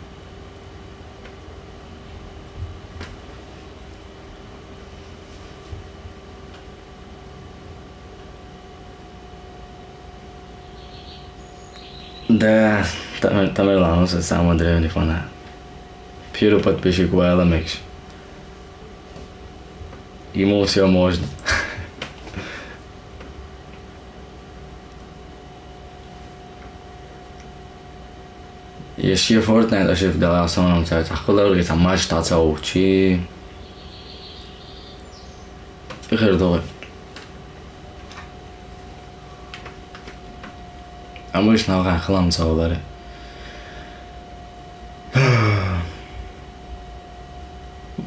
Да, Тамер-, Тамерлан, он самый древний фанат. Первый подписчик Вайла Микс. Ему все можно. Ещё Fortnite ошиб дала, в основном, цааш ахлар ги тамаш таца учи. Ихэр догой. Амыш наугай хылам цаулары.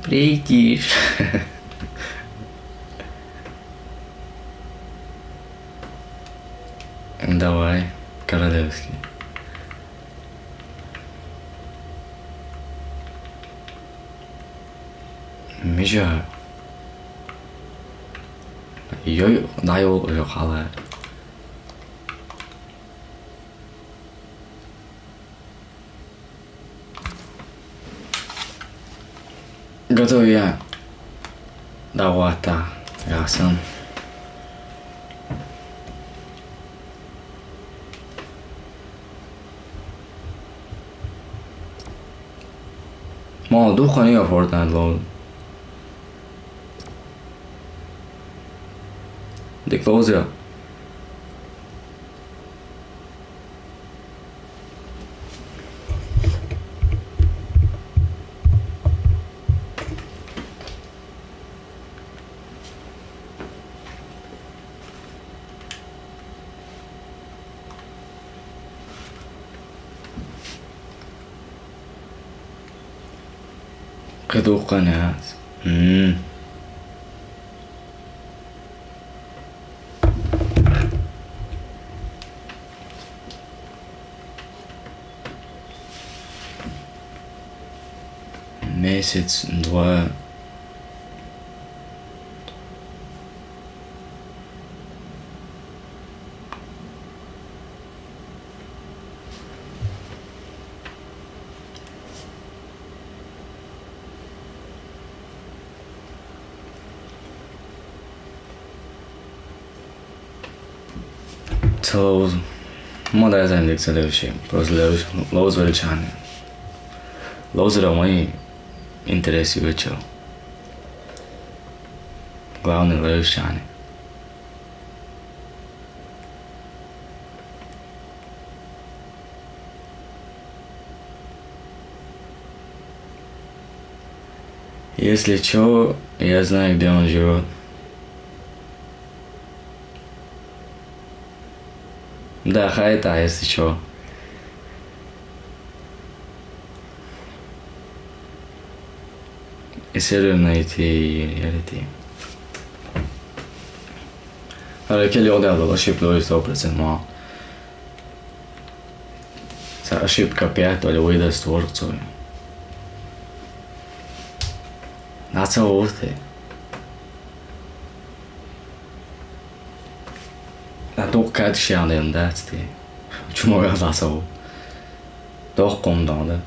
Прийдиш. Давай, королевский. Мижа. Йой, дай ол уже халай. Готов я. Давата. Ясын. Ма дукха йоӀ Fortnite ловза. Дика ловза. Кхы дукха къаьна яц. М. Месяц, два. Ца ловза. Ма дӀа а ца дика ца ловза ши. Просто ловза, ловза велча а. Ловзар ма интерес ю вичча. Главное, ловза велча а. Если чё, я знаю, где он живёт. Да, хайта, если чё. Из сервера найти, я лети. Ара, келли ода, ошибка лови сто процент ма. Цхьа ошибка опять, то ли выдаст ворхӀ цо. ДӀа ца вовте. ДӀа дукха кад шиан дем дац те. Чу ма вяз аса ву. Дохком дон, да.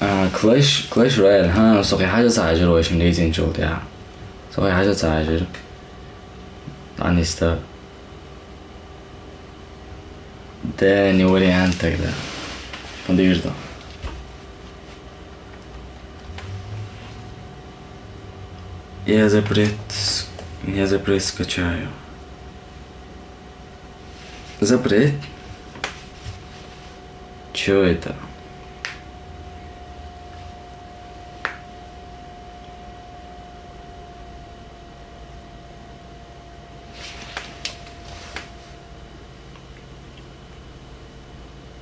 А, Clash, Clash Royale, ха, со кхы хьажа ца хьажар вай шин дийцинчул тӀехьа. Со кхы хьажа ца хьажар. Аниста. Да, не вариант тогда. Подожди. Я запрет, я запрет скачаю. Запрет? Чё это?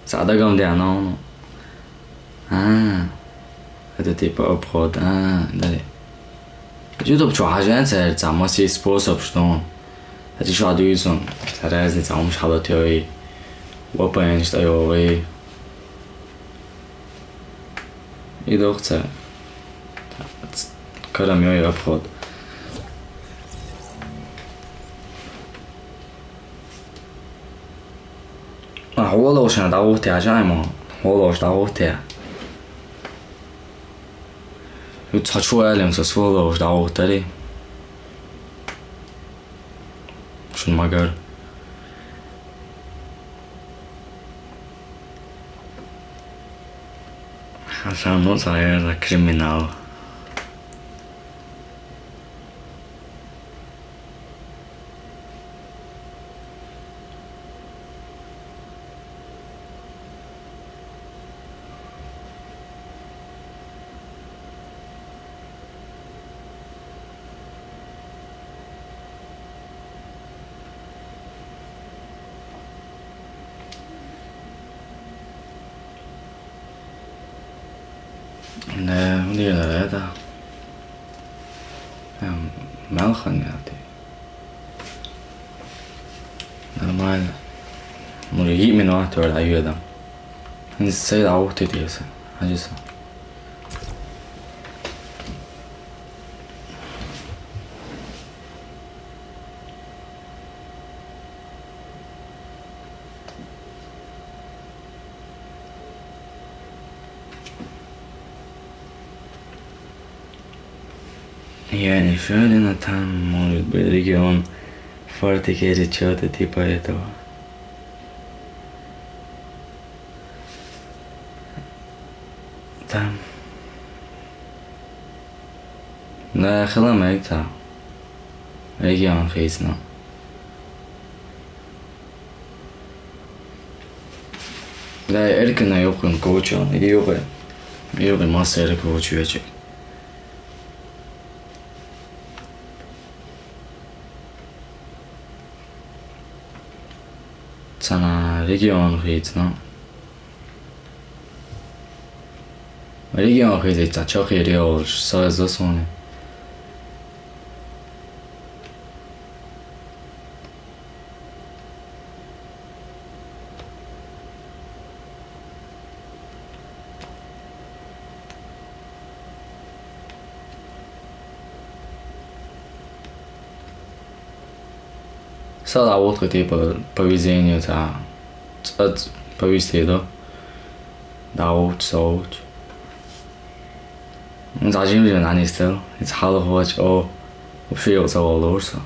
Цхьа дагам деана хьуна. А, это типа обход. А, дале. Ютуб чу хьажа церца масси способ, что. Хьажа шу дуйсун. Цхьа разница, ам шалатёй. Опа, я не стою, вы. И дохца. Карам йой обход. А, хӀолошна дӀагӀуття, жаймо. ХӀолош дӀагӀуття. Ю цхьа чу аьлем, со схӀолош дӀагӀуттари. Шун магар. Хасан, ну, сая за криминал. Не, не, не, это. Ам, малхан я ты. Нормально. Ну, и именно это, а, я там. Не сей да, ух ты, ты, если. А здесь. Я не уверена, там может быть регион фортики или чего-то типа этого. Там. Да, хила мегта. Регион хийцна. Да, эркина юкын кучу, юкы. Юкы масса эркина кучу ячек. Цана регион хийцна. Регион хийцна, чохи регион, союз засуни. Сала вот хотя по, по везению, та, ц-, ц-, повезло, да? Да, вот, со, вот. Зажим же на не стал. It's half watch, о, вообще его завалился.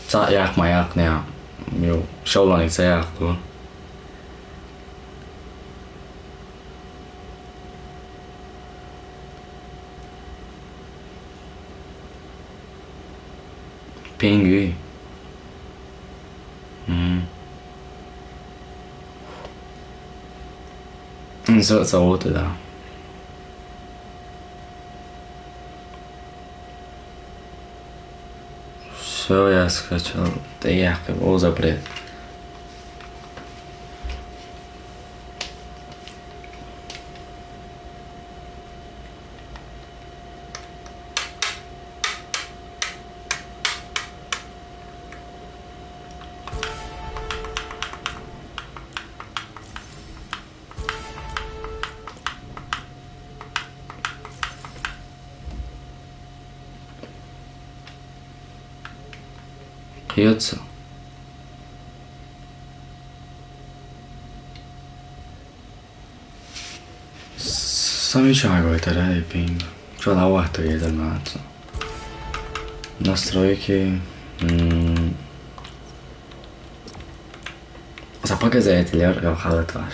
Ца, як, маяк, не, ю, шоу на не ца, як, то. Пингви. Мгм. М, за, за вот, да. Всё, я скачал. Да я как, о, запрет. Пьётся. Сами чаго это, да, и пинг. Чё, давай, то я догнаться. Настройки. М, за показатель, я говорю, халат ваш.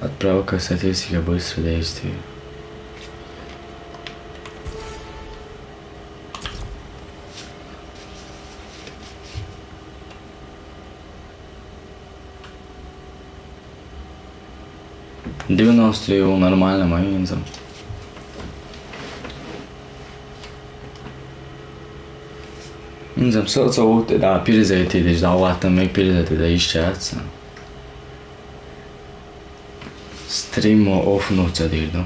Отправка, статистика, быстрое действие. Девяносто его нормально, мои инзам. Инзам, со, со, вот, да, перезайти, да, вот, там, и перезайти, да, исчаться. Стрим офнуться, да, да.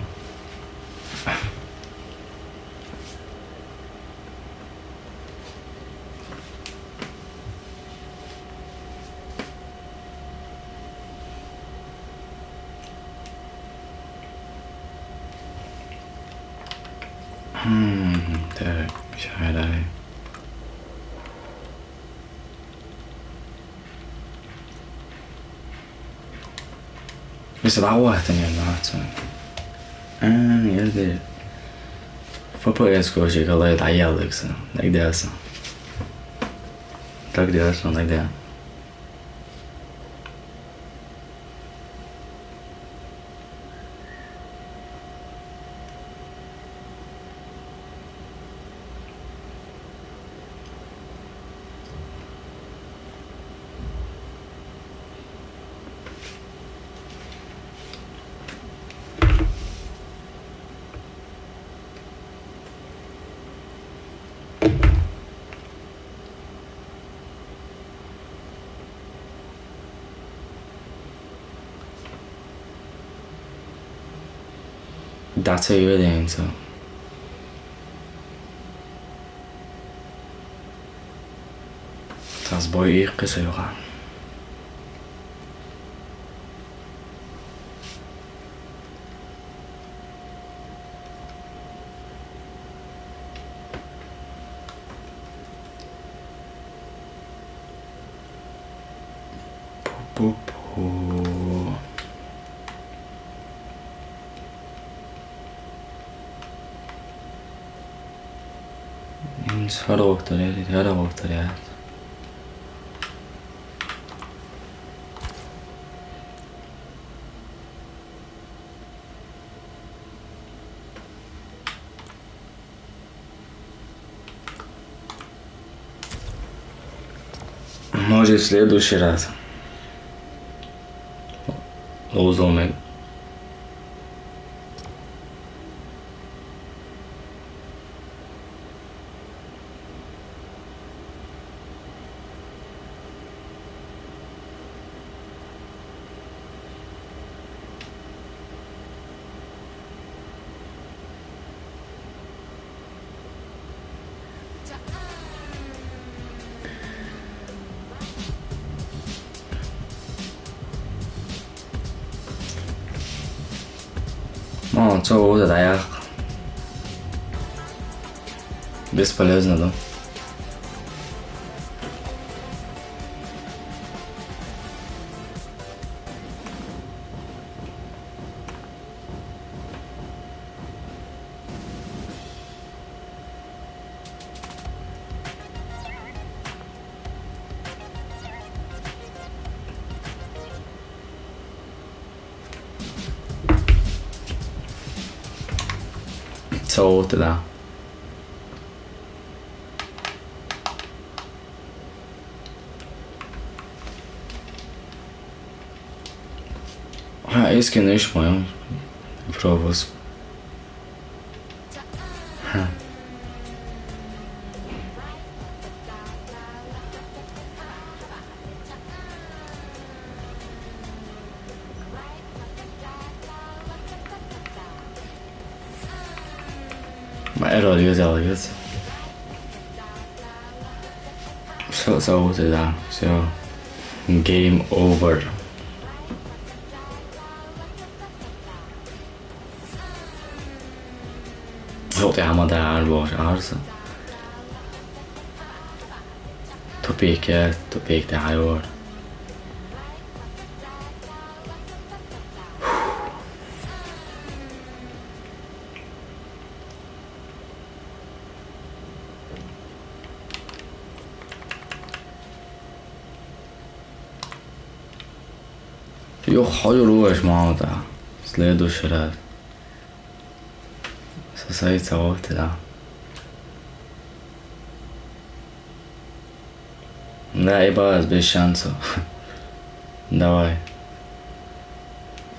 М, так, ща, давай. Если давай, это не надо. А, нет, да. Ф П С, короче, когда это Яндекса, так дальше. Так дальше, так дальше. That's a evidence. Та збой их кысыйга. Пу-пу-пу. Хорош, хорош, хорош. Може, в следующий раз. Лоузомен. Ма, цо уута дӀаяхь. Бесполезно, да? Цо уута дӀа. Ха, эскин иш моем. Пробус. Ха. Ма эрол юзал юз. Всё, всё, вот это, всё. Game over. Хьо тӀе хьама даа арбош арса. Тупик, э, тупик тӀе хьайор. Юха хьо ю луш, Мамада. Следующий раз. Со сай ца вовтира. Да, и баз без шансов. Давай.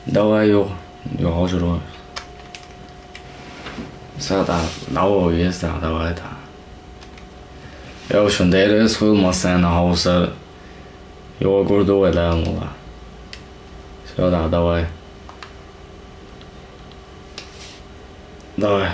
Давай, ю, ю, хожу. Са да, давай, есть, да, давай, да. Я уж дерес хул масана хауса. Ю гурду вала мула. Всё, да, давай. Давай.